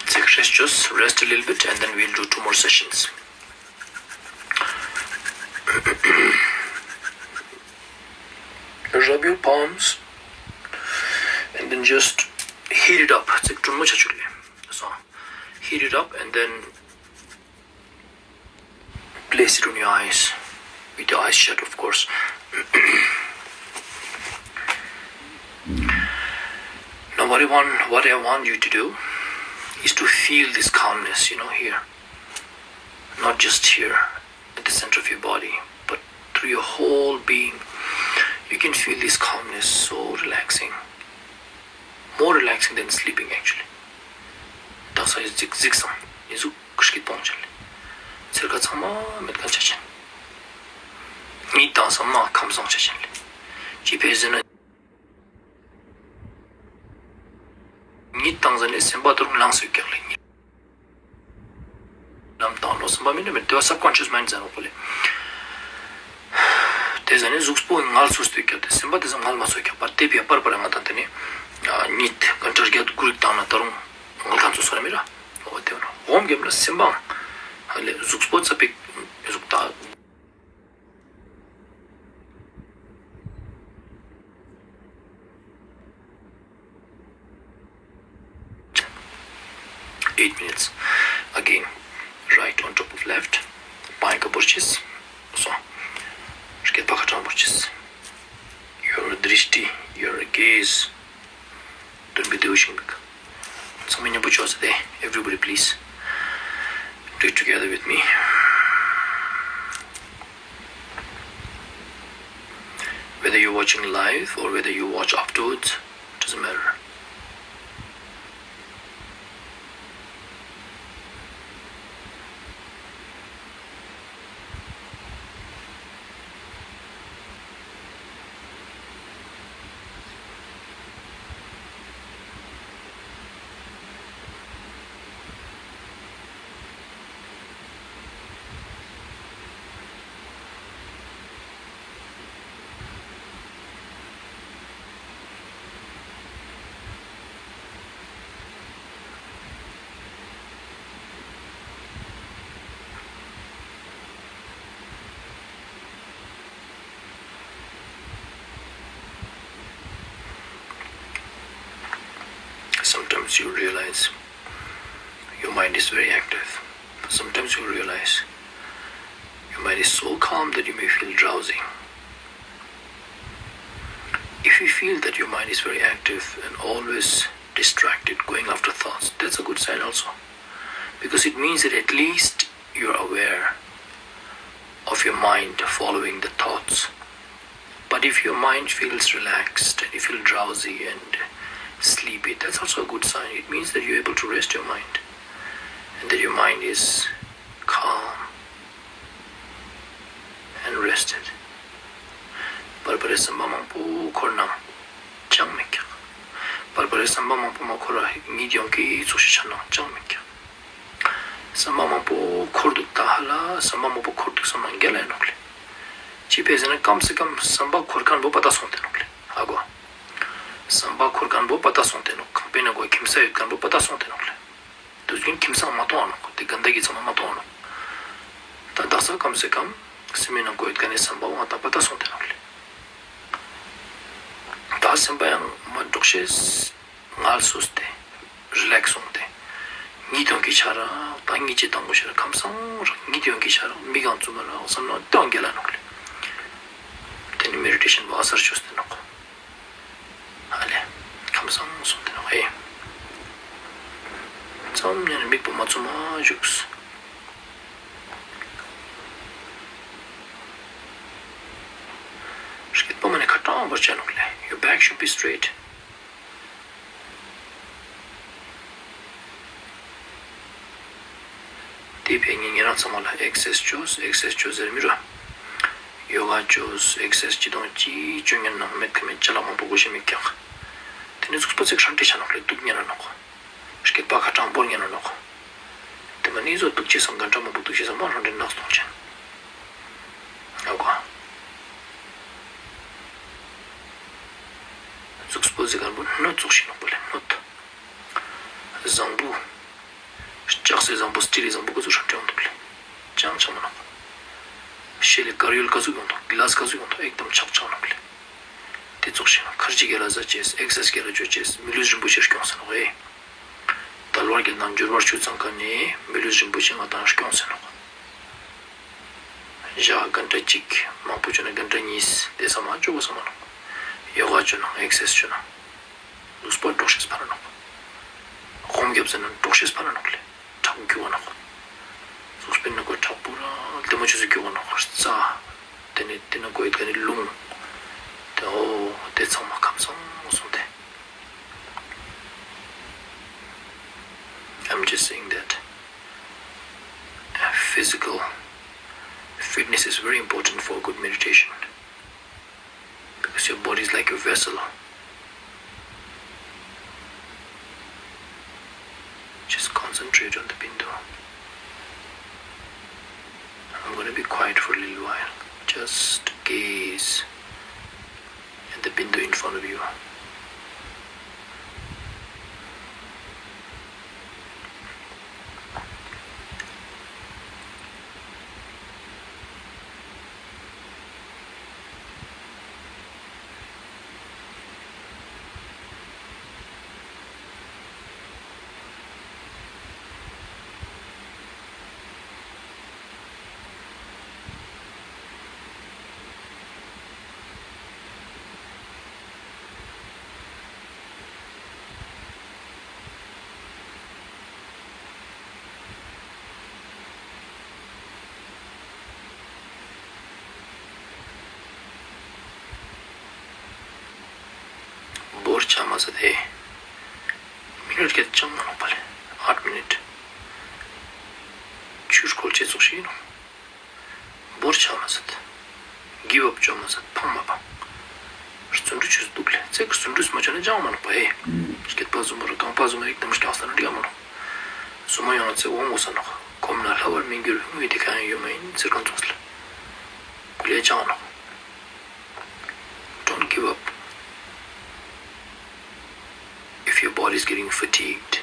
Take rest, just rest a little bit, and then we'll do two more sessions. Rub your palms and then just heat it up. It's a too much actually. So heat it up and then place it on your eyes, with your eyes shut, of course. Now, what I want, what I want you to do is to feel this calmness, you know, here. Not just here at the center of your body, but through your whole being. You can feel this calmness, so relaxing. More relaxing than sleeping, actually. ད་ས་ཡི་གཟིགས་གཟིགས་སམ། ཡིན་གཟུགས་ཁུར་གི་གཏོང་བྱས་ལེ། ཚེར་ཁ་ཚང་མ་མེད་མཁན་ཆ་ཆེན། གཉིད་བཏང་སམ་མ་ཁམས་སངས་ཆ་ཆེན་ལེ། ཅི་ཕེ་ཟེར་ན། གཉིད་བཏང་ཟ་ནས་སེམས་པ་དུ་རུང་ལངས་སུ་བཀྱག་ལེ། གཉིད་ལམ་བཏང་ལོ་སེམས་པ་མི་འདྲ་མི་འདྲ་བ་སབ་ཀོན་ཤི་ཡས་མའིན་ཌི་ཟེར་ནོ་པོ་ལེ། དེ་ཟ་ནས་གཟུགས་པོ་ངལ་གསོ་སྟེ་བཀྱག་སྟེ་སེམས་པ་དེ་ཚོ་ངལ་མ་གསོ་བཀྱག་པར་དེ་བས་པར་པར་ང་དང་དེ་ནས་གཉིད་ག་འདྲ་རྒྱ་དགུ་རིག་བཏང་ན་ད་རུང་ངལ་ཁ་ཚོ་སོ་ར་མི་ར། འོ་དེ་བ་ན་འོམ་གེམ་ལ་སེམས་པའང་ཧ་ལས་གཟུགས་པོ་ཙ་པིག་གཟུགས་ད། Eight minutes. Again, right on top of left. པང་ཁ་བོར་ཅིས། སོ། སྐེད་པ་ཁ་ཐང་བོར་ཅིས། Your drishti, your gaze. Don't be devotion. ཚང་མ་མཉམ་པོ་ཅོག་ཙེ་དེ། Everybody, please do it together with me. Whether you're watching live or whether you watch afterwards, doesn't matter. Sometimes you realize your mind is very active. Sometimes you realize your mind is so calm that you may feel drowsy. If you feel that your mind is very active and always distracted, going after thoughts, that's a good sign also. Because it means that at least you're aware of your mind following the thoughts. But if your mind feels relaxed and you feel drowsy and sleepy, that's also a good sign. It means that you're able to rest your mind and that your mind is calm and rested. པར་པར་སེམས་པ་མང་པོ་འཁོར་ན་ཅང་མི་ཁྱག་པར་པར་སེམས་པ་མང་པོ་མ་འཁོར་བ་གཉིད་ཡོང་གི་ཚོགས་ཤིག་ཆ་ན་ཅང་མི་ཁྱག་སེམས་པ་མང་པོ་འཁོར་འདུག་ད་ཧ་ལ་སེམས་པ་མང་པོ་འཁོར་འདུག་བསམ་ན་འགལ་ལ་ཡིན་ནོག་ལེ། ཅི་ཕེ་ཟེར་ན་ཀམ་སེ་ཀམ་སེམས་པ་འཁོར་མཁན་པོ་པ་ཏ་སོང་སྟེ་ནོག་ལེ། ཧ་གོ། སེམས་པ་འཁོར་མཁན་པོ་པ་ཏ་སོང་སྟེ་ནོག་གང་པེ་ན་གོ་ཁྱིམ་ས་ཡོད་མཁན་པོ་པ་ཏ་སོང་སྟེ་ནོག་ལེ། དུས་རྒྱུན་ཁྱིམ་སང་མ་གཏོང་བ་ནོག་དེ་ག་འདྲ་གི་ཚང་མ་མ་གཏོང་བ་ནོག་ད་དག་ས་ཀམ་སེ་ཀམ་སེམས་ནང་གོ་ཡོད་མཁན་ནི་སེམས་པ་བོ་ང་ཏ་པ་ཏ་སོང་སྟེ་ནོག་ལེ། ད་སེམས་པ་ཡང་མ་འགྲོགས་ཤེས་ངལ་གསོ་སྟེ། རི་ལེག་སི་སོང་སྟེ། གཉིད་ཐོན་གྱི་ཆ་རག་ད་གཉིད་ཅི་དང་པོ་ཤར་ཁམས་སང་རག་གཉིད་ཐོན་གྱི་ཆ་རག་མིག་གང་བཙུམ་མ་རག་བསམ་ན་སྟོན་གྱི་ལ་ནོག་ལེ། དེ་ནི་མེ་ཌི་ཊེ་ཤན་བ་ཨ་སར་ཅོས་ཏེ་ནོག་ཨ་ལེ། ཁམས་སང་སོང་སྟེ་ནོག་ཨེ། ཙམ་ཉན་མིག་པོ་མ་བཙུམ་མ་བཞུགས། སྐེད་པ་མ་ནི་ཁ་ཏྲང་བར་བྱས་ནོག་ལེ། Your back should be straight. དེ་བས་ངས་ཉེ་རང་ཚང་མ་ལ་ཨེག་སར་སའི་ཛི་ཅོས། ཨེག་སར་སའི་ཛི་ཅོས་ཟེར་མི་རུ། ཡོ་ག་ཅོས། ཨེག་སར་སའི་ཛི་ཅི་དང་ཅི་ཅོ་ཉན་ན་མེད་ཁ་མེད་ཅ་ལག་མང་པོ་དགོས་ཤེས་མི་ཀྱག་དེ་ནི་གཟུགས་པོ་ཚིག་ཧྲང་ཏེ་ཆ་ནོག་ལེ། སྡུག་ཉན་ན་ནོག་སྐེད་པ་ཁ་ཏྲང་བོར་ཉན་ན་ནོག་དེ་མ་ནི་བཟོ་སྡུག་ཅེས་སང་གན་ཏྲ་མང་པོ་སྡུག་ཅེས་སང་མ་ཧྲང་ཏེ་ནགས་གཏོང་ཅན། ཨ་གོ་གཟུགས་པོ་ཟེར་མཁན་པོ་སྣོད་ཙོགས་ཤིག་ནོག་པ་ལེ། སྣོད། བཟང་པོ། ལྕགས་སྲེག་བཟང་པོ་སི་ཊི་ལི་བཟང་པོ་ག་ཚོད་ཧྲང་ཏེ་ཡོང་འདུག་ལེ། ཅང་ཆང་མ་ནོག་ཤེལ་ལི་དཀར་ཡོལ་ག་ཚོད་ཡོང་འདུག་གི་ལཱ་སི་ག་ཚོད་ཡོང་འདུག་ཨེག་དམ་ཆག་ཆག་ནོག་ལེ། དེ་ཙོགས་ཤིག་ནོག་ཁར་ཇི་ག་ལ་ཟ་ཅེས། ཨེག་སར་སའི་ག་ལ་ཅོ་ཅེས། མི་ལུས་རིན་པོ་ཆེ་སྐྱོང་ཟེར་ནོག་ཨེ། དལ་བ་བརྒྱད་དང་འབྱོར་བ་བཅུ་ཚང་མཁན་ནི་མི་ལུས་རིན་པོ་ཆེ་ང་དང་སྐྱོང་ཟེར་ནོག་ཞག་གན་ཏྲ་གཅིག་མང་པོ་ཅོ་ན་གན་ཏྲ་གཉིས་དེ་ཙམ་མ་ཅོ་གོ་ས་མ་ནོག་ཡོ་ག་ཅོ་ན་ཨེག་སར་སའི་ཅོ་ན། གཟུགས་པོ་འགྲོགས་ཤེས་ཕ་ར་ནོག་ཧོམ་རྒྱབ་ཟེར་ན་འགྲོགས་ཤེས་ཕ་ར་ནོག་ལེ། ཁྲག་རྒྱུ་བ་ནོག་གཟུགས་པོའི་ནང་གོ་ཁྲག་པོ་ར་ལྡེ་མོ་ཆུ་ཚོད་རྒྱུ་བ་ནོག་རྩ། དེ་ནི་དེ་ན་གོ་ཡི་ག་ནི་རླུང་། དེ་འོ་དེ་ཚང་མ་ཁམས་སང་སོང་སྟེ། I'm just saying that uh, physical fitness is very important for good meditation because your body is like a vessel. Just concentrate on the bindu. I'm going to be quiet for a little while. Just gaze at the bindu in front of you. བོར་ཆ་མ་ཟད་དེ། མི་ནུར་སྐད་ཅང་མ་ནོག་པ་ལེ། ཨར་མི་ནིཊ། ཆུར་ཁོལ་ཆེ་ཚོགས་ཤིག་ཡིན་ནོག་བོར་ཆ་མ་ཟད། གིབ་ཨབ་ཅོ་མ་ཟད་ཕང་མ་ཕང་། བརྩོན་འགྲུས་ཆུ་འདུག་ལེ། ཚེ་གི་བརྩོན་འགྲུས་མ་བྱས་ན་ཅང་མ་ནོག་པ་ཨེ། སྐེད་པ་བཟུང་བར་རྐང་པ་བཟུང་བར་ཡིག་དམ་སྐྱང་ས་ན་འགྲིག་མ་ནོག་བཟུང་མ་ཡོང་ན་ཚེ་འོང་དགོས་ས་ནོག་གོམས་ན་ལྷ་བར་མི་འགྱུར་དངོས་དེ་གང་ཡང་ཡོད་མ་ཡིན་ཟེར་མཁན་ཚོགས་ལ། ཀུ་ལེ་ཅང་ནོག Don't give up. If your body is getting fatigued,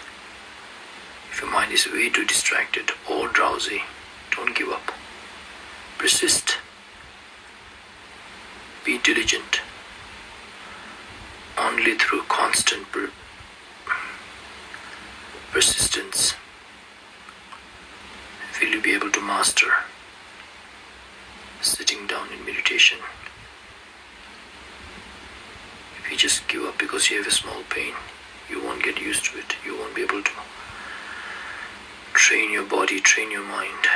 if your mind is way too distracted or drowsy, don't give up. Persist. Be diligent. Only through constant per- persistence will you be able to master sitting down in meditation. If you just give up because you have a small pain, you won't get used to it. You won't be able to train your body, train your mind.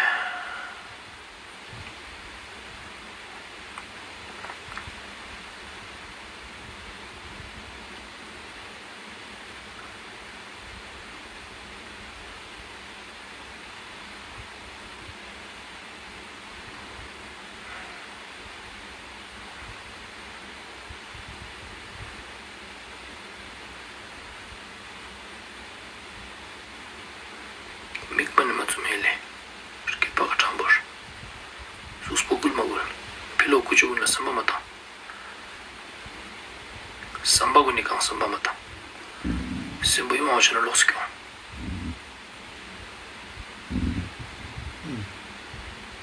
མིག་པ་ནི་མ་བཙུམ་ཧེ་ལེ། སྐེད་པ་ཁ་ཕྲང་པོར། གཟུགས་པོ་སྒུལ་མ་སྒུལ། ཕི་ལོག་ཀུ་ཅོ་ཀུན་ལ་བསམ་པ་མ་བཏང་། བསམ་པ་ཀུན་ནི་གང་བསམ་པ་མ་བཏང་། སེམས་པ་ཡོང་བ་བྱས་ན་ལོགས་སུ་སྐྱོང་།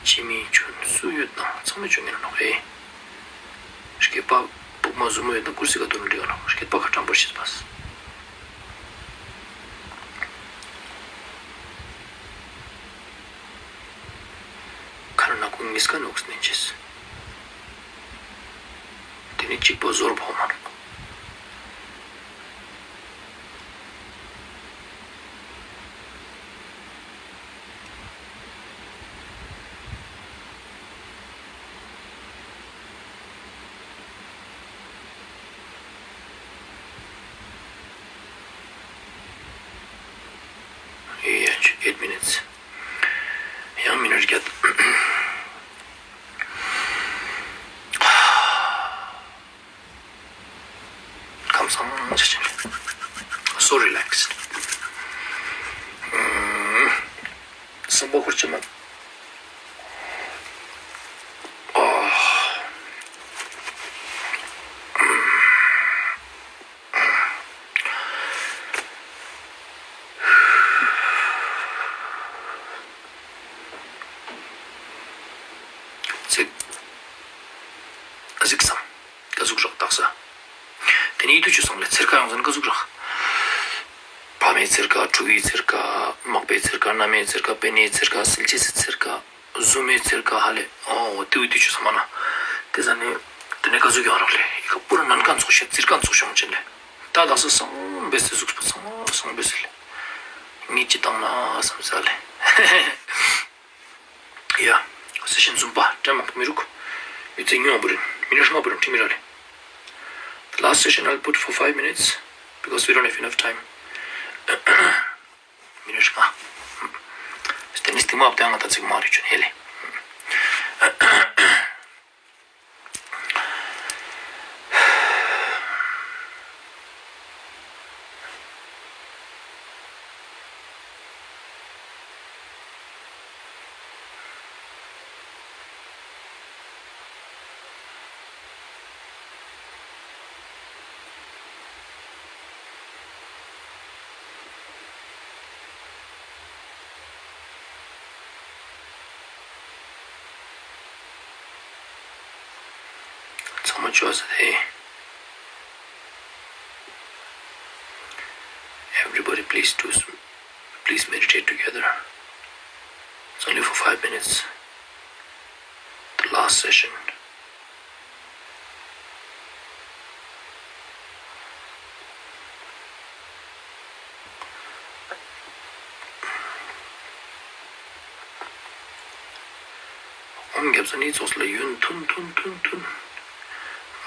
ཅི་མི་ཆུན་སུ་ཡོད་དང་ཚང་མ་ཆུན་ངེ་ན་ནོག་ཨེ། སྐེད་པ་སྦུག་མ་ཟུར་མོ་ཡོད་ན་ཀུར་སི་ག་དུ་ན་འགྲིག་ག་ནོག་སྐེད་པ་ཁ་ཕྲང་པོར་ཤེས་པ། ཨིས་ཀ་ནུགས་ནིན་ཅེས། དེ་ནི་གཅིག་པོ་ཟོར་ཕོག་མ་རུང་། ཡ་ཡ་eight minutes། ཡང་མི་ནཊ་བརྒྱད། ཁམས་བཟང་ཆ་ཆེན། So relaxed. ཨུམ། སེམས་པ་འཁུར་ཆེན་མོ། ཨོ། ཚིག་གཟིགས་སམ། ཀ་ཟུག་རག་དག་ས། དེ་ནས་ཡིད་དུ་ཆུ་སོང་ལས་ཚེར་ཁ་ཡོང་ཟིན་ཀ་ཟུག་རག་ཕ་མའི་ཚེར་ཁ། ཕྲུ་གུའི་ཚེར་ཁ། མག་པའི་ཚེར་ཁ། མནའ་མའི་ཚེར་ཁ། པེ་ནེའི་ཚེར་ཁ། སིལ་ཅེས་སི་ཚེར་ཁ། བཟོ་མའི་ཚེར་ཁ་ཧ་ལས། ཨོ་དེ་ཡིད་དུ་ཆུ་སོང་མ་ན། དེ་ཟ་ནས་དེ་ནས་ཀ་ཟུག་ཡོང་རག་ལས་ཡི་ཁ་པུ་ར་ནན་ཁ་འཚོགས་ཤིང་ཚེར་ཁ་འཚོགས་ཤོང་ཆེན་ལས། ད་དག་ས་སང་བེ་སི་ཟུག་པ་སང་སང་བེ་སི་ལས། ངས་ཅི་བཏང་ན་བསམ་ས་ལས། ཡ། སེ་ཤན་གསུམ་པ་དྲན་མང་པོ་མི་རུག་ཡོད་ཚད་ཉུང་བ་རིན་མི་ནི་ཤ་མ་བུ་རིན་ཁྲི་མི་ར་རེ། The last session I'll put for five minutes because we don't have enough time. མི་ནི་ཤ་ང་། དེ་ནི་སྟིང་མ་བ་དེ་ང་ད་ཚིག་མ་རེ་ཆུན་ཧེ་ལེ། ཚང་མ་ཅོག་ཙེ་དེ། Everybody, please do some, please meditate together. It's only for five minutes. The last session. ཨོམ་རྒྱབ་ས་ནི་ཙོགས་ལ་ཡུན་ཐུང་ཐུང་ཐུང་ཐུང་།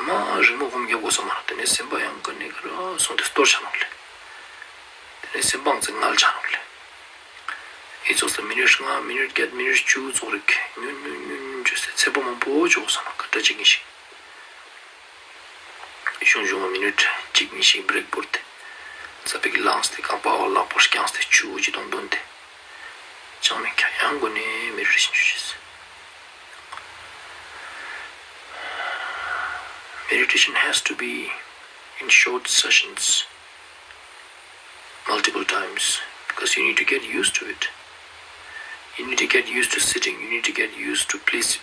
མ་རིང་མོ་ཨོམ་རྒྱབ་དགོས་ས་མ་རེད། དེ་ནས་སེམས་པ་ཡང་ག་ནས་ག་ར་སོང་སྟེ་སྟོར་ཆ་ནོག་ལེ། དེ་ནས་སེམས་པའང་ཙི་ངལ་ཆ་ནོག་ལེ། ཨི་ཙོགས་ལ་མི་ནིཊ་ལྔ་མི་ནིཊ་བརྒྱད་མི་ནིཊ་བཅུ་ཙོགས་རིགས་ཉུན་ཉུན་ཉུན་ཉུན་བྱོས་སེ་ཚེ་པོ་མང་པོ་བྱོས་སོང་ན་ག་འདྲ་ཅིག་ཡིན་ཞིག་གཞུང་གཞུང་མ་མི་ནིཊ་གཅིག་གཉིས་ཤིག་བྷི་རེག་བོར་ཏེ། ཙ་པིག་ལངས་ཏེ་རྐང་པ་བ་ལག་པ་བརྐྱངས་ཏེ་ཆུ་བོ་ཅི་དང་བསྡོན་ཏེ། ཅང་མེད་ཁྱ་ཡང་སྒོ་ནས་མེ་ཌི་ཊེ་ཤན་ཞུ་ཤེས། Meditation has to be in short sessions multiple times because you need to get used to it. You need to get used to sitting. You need to get used to place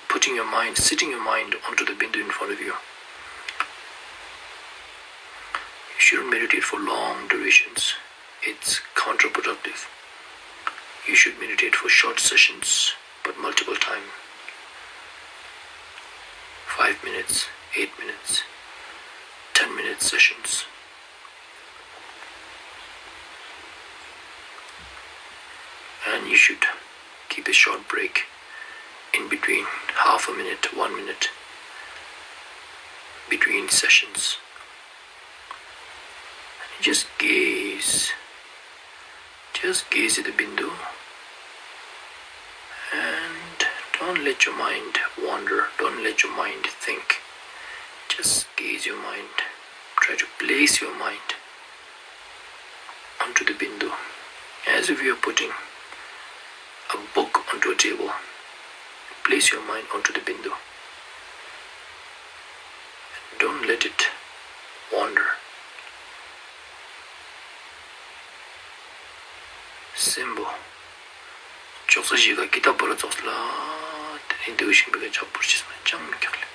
putting your mind, sitting your mind onto the bindu in front of you. You shouldn't meditate for long durations. It's counterproductive. You should meditate for short sessions, but multiple time. Five minutes, eight minutes, ten minute sessions. And you should keep a short break in between, half a minute, one minute between sessions. And just gaze. Just gaze at the bindu. And don't let your mind wander. Don't let your mind think. Just gaze your mind. Try to place your mind onto the bindu, as if you are putting a book onto a table. Place your mind onto the bindu. Don't let it wander. Simple. ཅོག་ཙེ་བཞི་ཀ་ཀི་ཏ་པོ་ར་ཙོགས་ལ། དེ་ནས་འདེའུ་ཤིང་པའི་ཀ་ཅག་པུར་ཅིས་མ་ཅང་མི་ཁྱག་ལེ།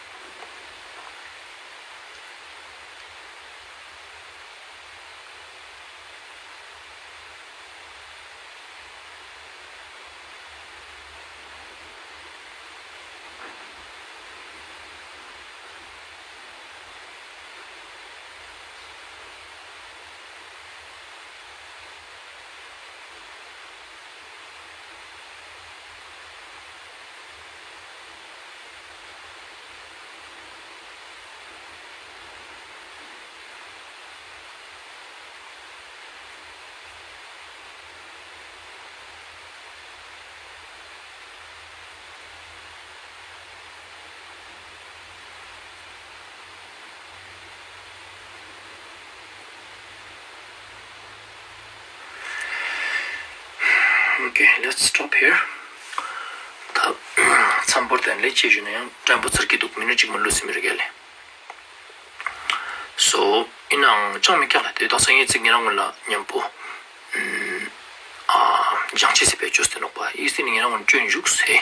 Okay, let's stop here. ད་མཚམས་བོར་དེ་ལས་ཅི་ཞུ་ན་ཡང་དྲན་པོ་ཚར་གྱི་འདུག་མི་ནུ་གཅིག་མ་ལུས་སེ་མི་རེ་གལ་ལེ། So, ཡིན་ནའང་ཅང་མི་སྐྱག་ལ་དེ་དག་ས་ངའི་ཚིག་ཉེ་རང་ངོ་ལ་མཉམ་པོ། ཨ། སྦྱང་བྱེད་སེ་བེད་སྤྱོད་སྟེ་ནོག་པ་ཡིས་དེ་ནི་ཉེ་རང་ངོ་སྐྱོན་བཞུགས་སེ།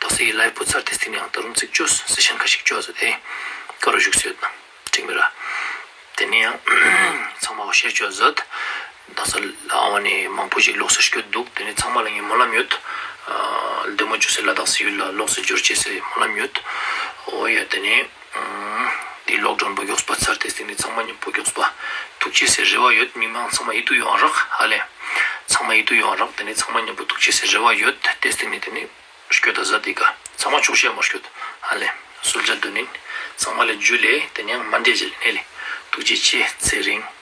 དག་ས་ཡི་ལའིབ་པོ་ཚར་དེ་སྟེང་ནས་ཡང་ད་རུང་ཚིག་བཅོས་སེ་ཤན་ཁ་ཤིག་བཅོས་ཟེར་དེ། ཀ་རུ་བཞུགས་སེ་ཡོད་ན། འགྲིག་མི་ར། དེ་ནས་ཡང་། ཚང་མ་བ་ཤེར་བཅོས་ཟེར། དག་ས་ལ་ཨ་བ་ནི་མང་པོ་ཞིག་ལོགས་སུ་སྐྱོད་འདུག་དེ་ནས་ཚང་མ་ལ་ངས་སྨོན་ལམ་ཡོད། ཨ། བདེ་མོ་བཅུག་སེ་ལ་དྭགས་སི་ཡུལ་ལ་ལོགས་སུ་འབྱོར་ཅེས་སེ་སྨོན་ལམ་ཡོད། འོ་ཡ་དེ་ནས། འདི་ལོག་ཌའོན་པོ་མགྱོགས་པ་ཚར་ཏེ་སྟེང་ནས་ཚང་མ་མཉམ་པོ་མགྱོགས་པ་ཐུག་ཅེས་སེ་རེ་བ་ཡོད། མི་མང་ཚང་མ་ཡིད་དུ་ཡོང་རག་ཧ་ལེ། ཚང་མ་ཡིད་དུ་ཡོང་རག་དེ་ནས་ཚང་མ་མཉམ་པོ་ཐུག་ཅེས་སེ་རེ་བ་ཡོད། དེ་སྟེང་ནས་དེ་ནས་སྐྱོད་ད་ཟ་དེ་ག་ཚང་མ་ཆོག་ཤེས་མ་སྐྱོད་ཧ་ལེ། གསོལ་ཇ་འདོན་ནིན་ཚང་མ་ལ་འཇུ་ལེ་དེ་ནས་མ་འདྲེས་ཇེ་ལེ་ནེ་ལེ། ཐུག་ཅེས་ཆེ་ཚེ་རིང་།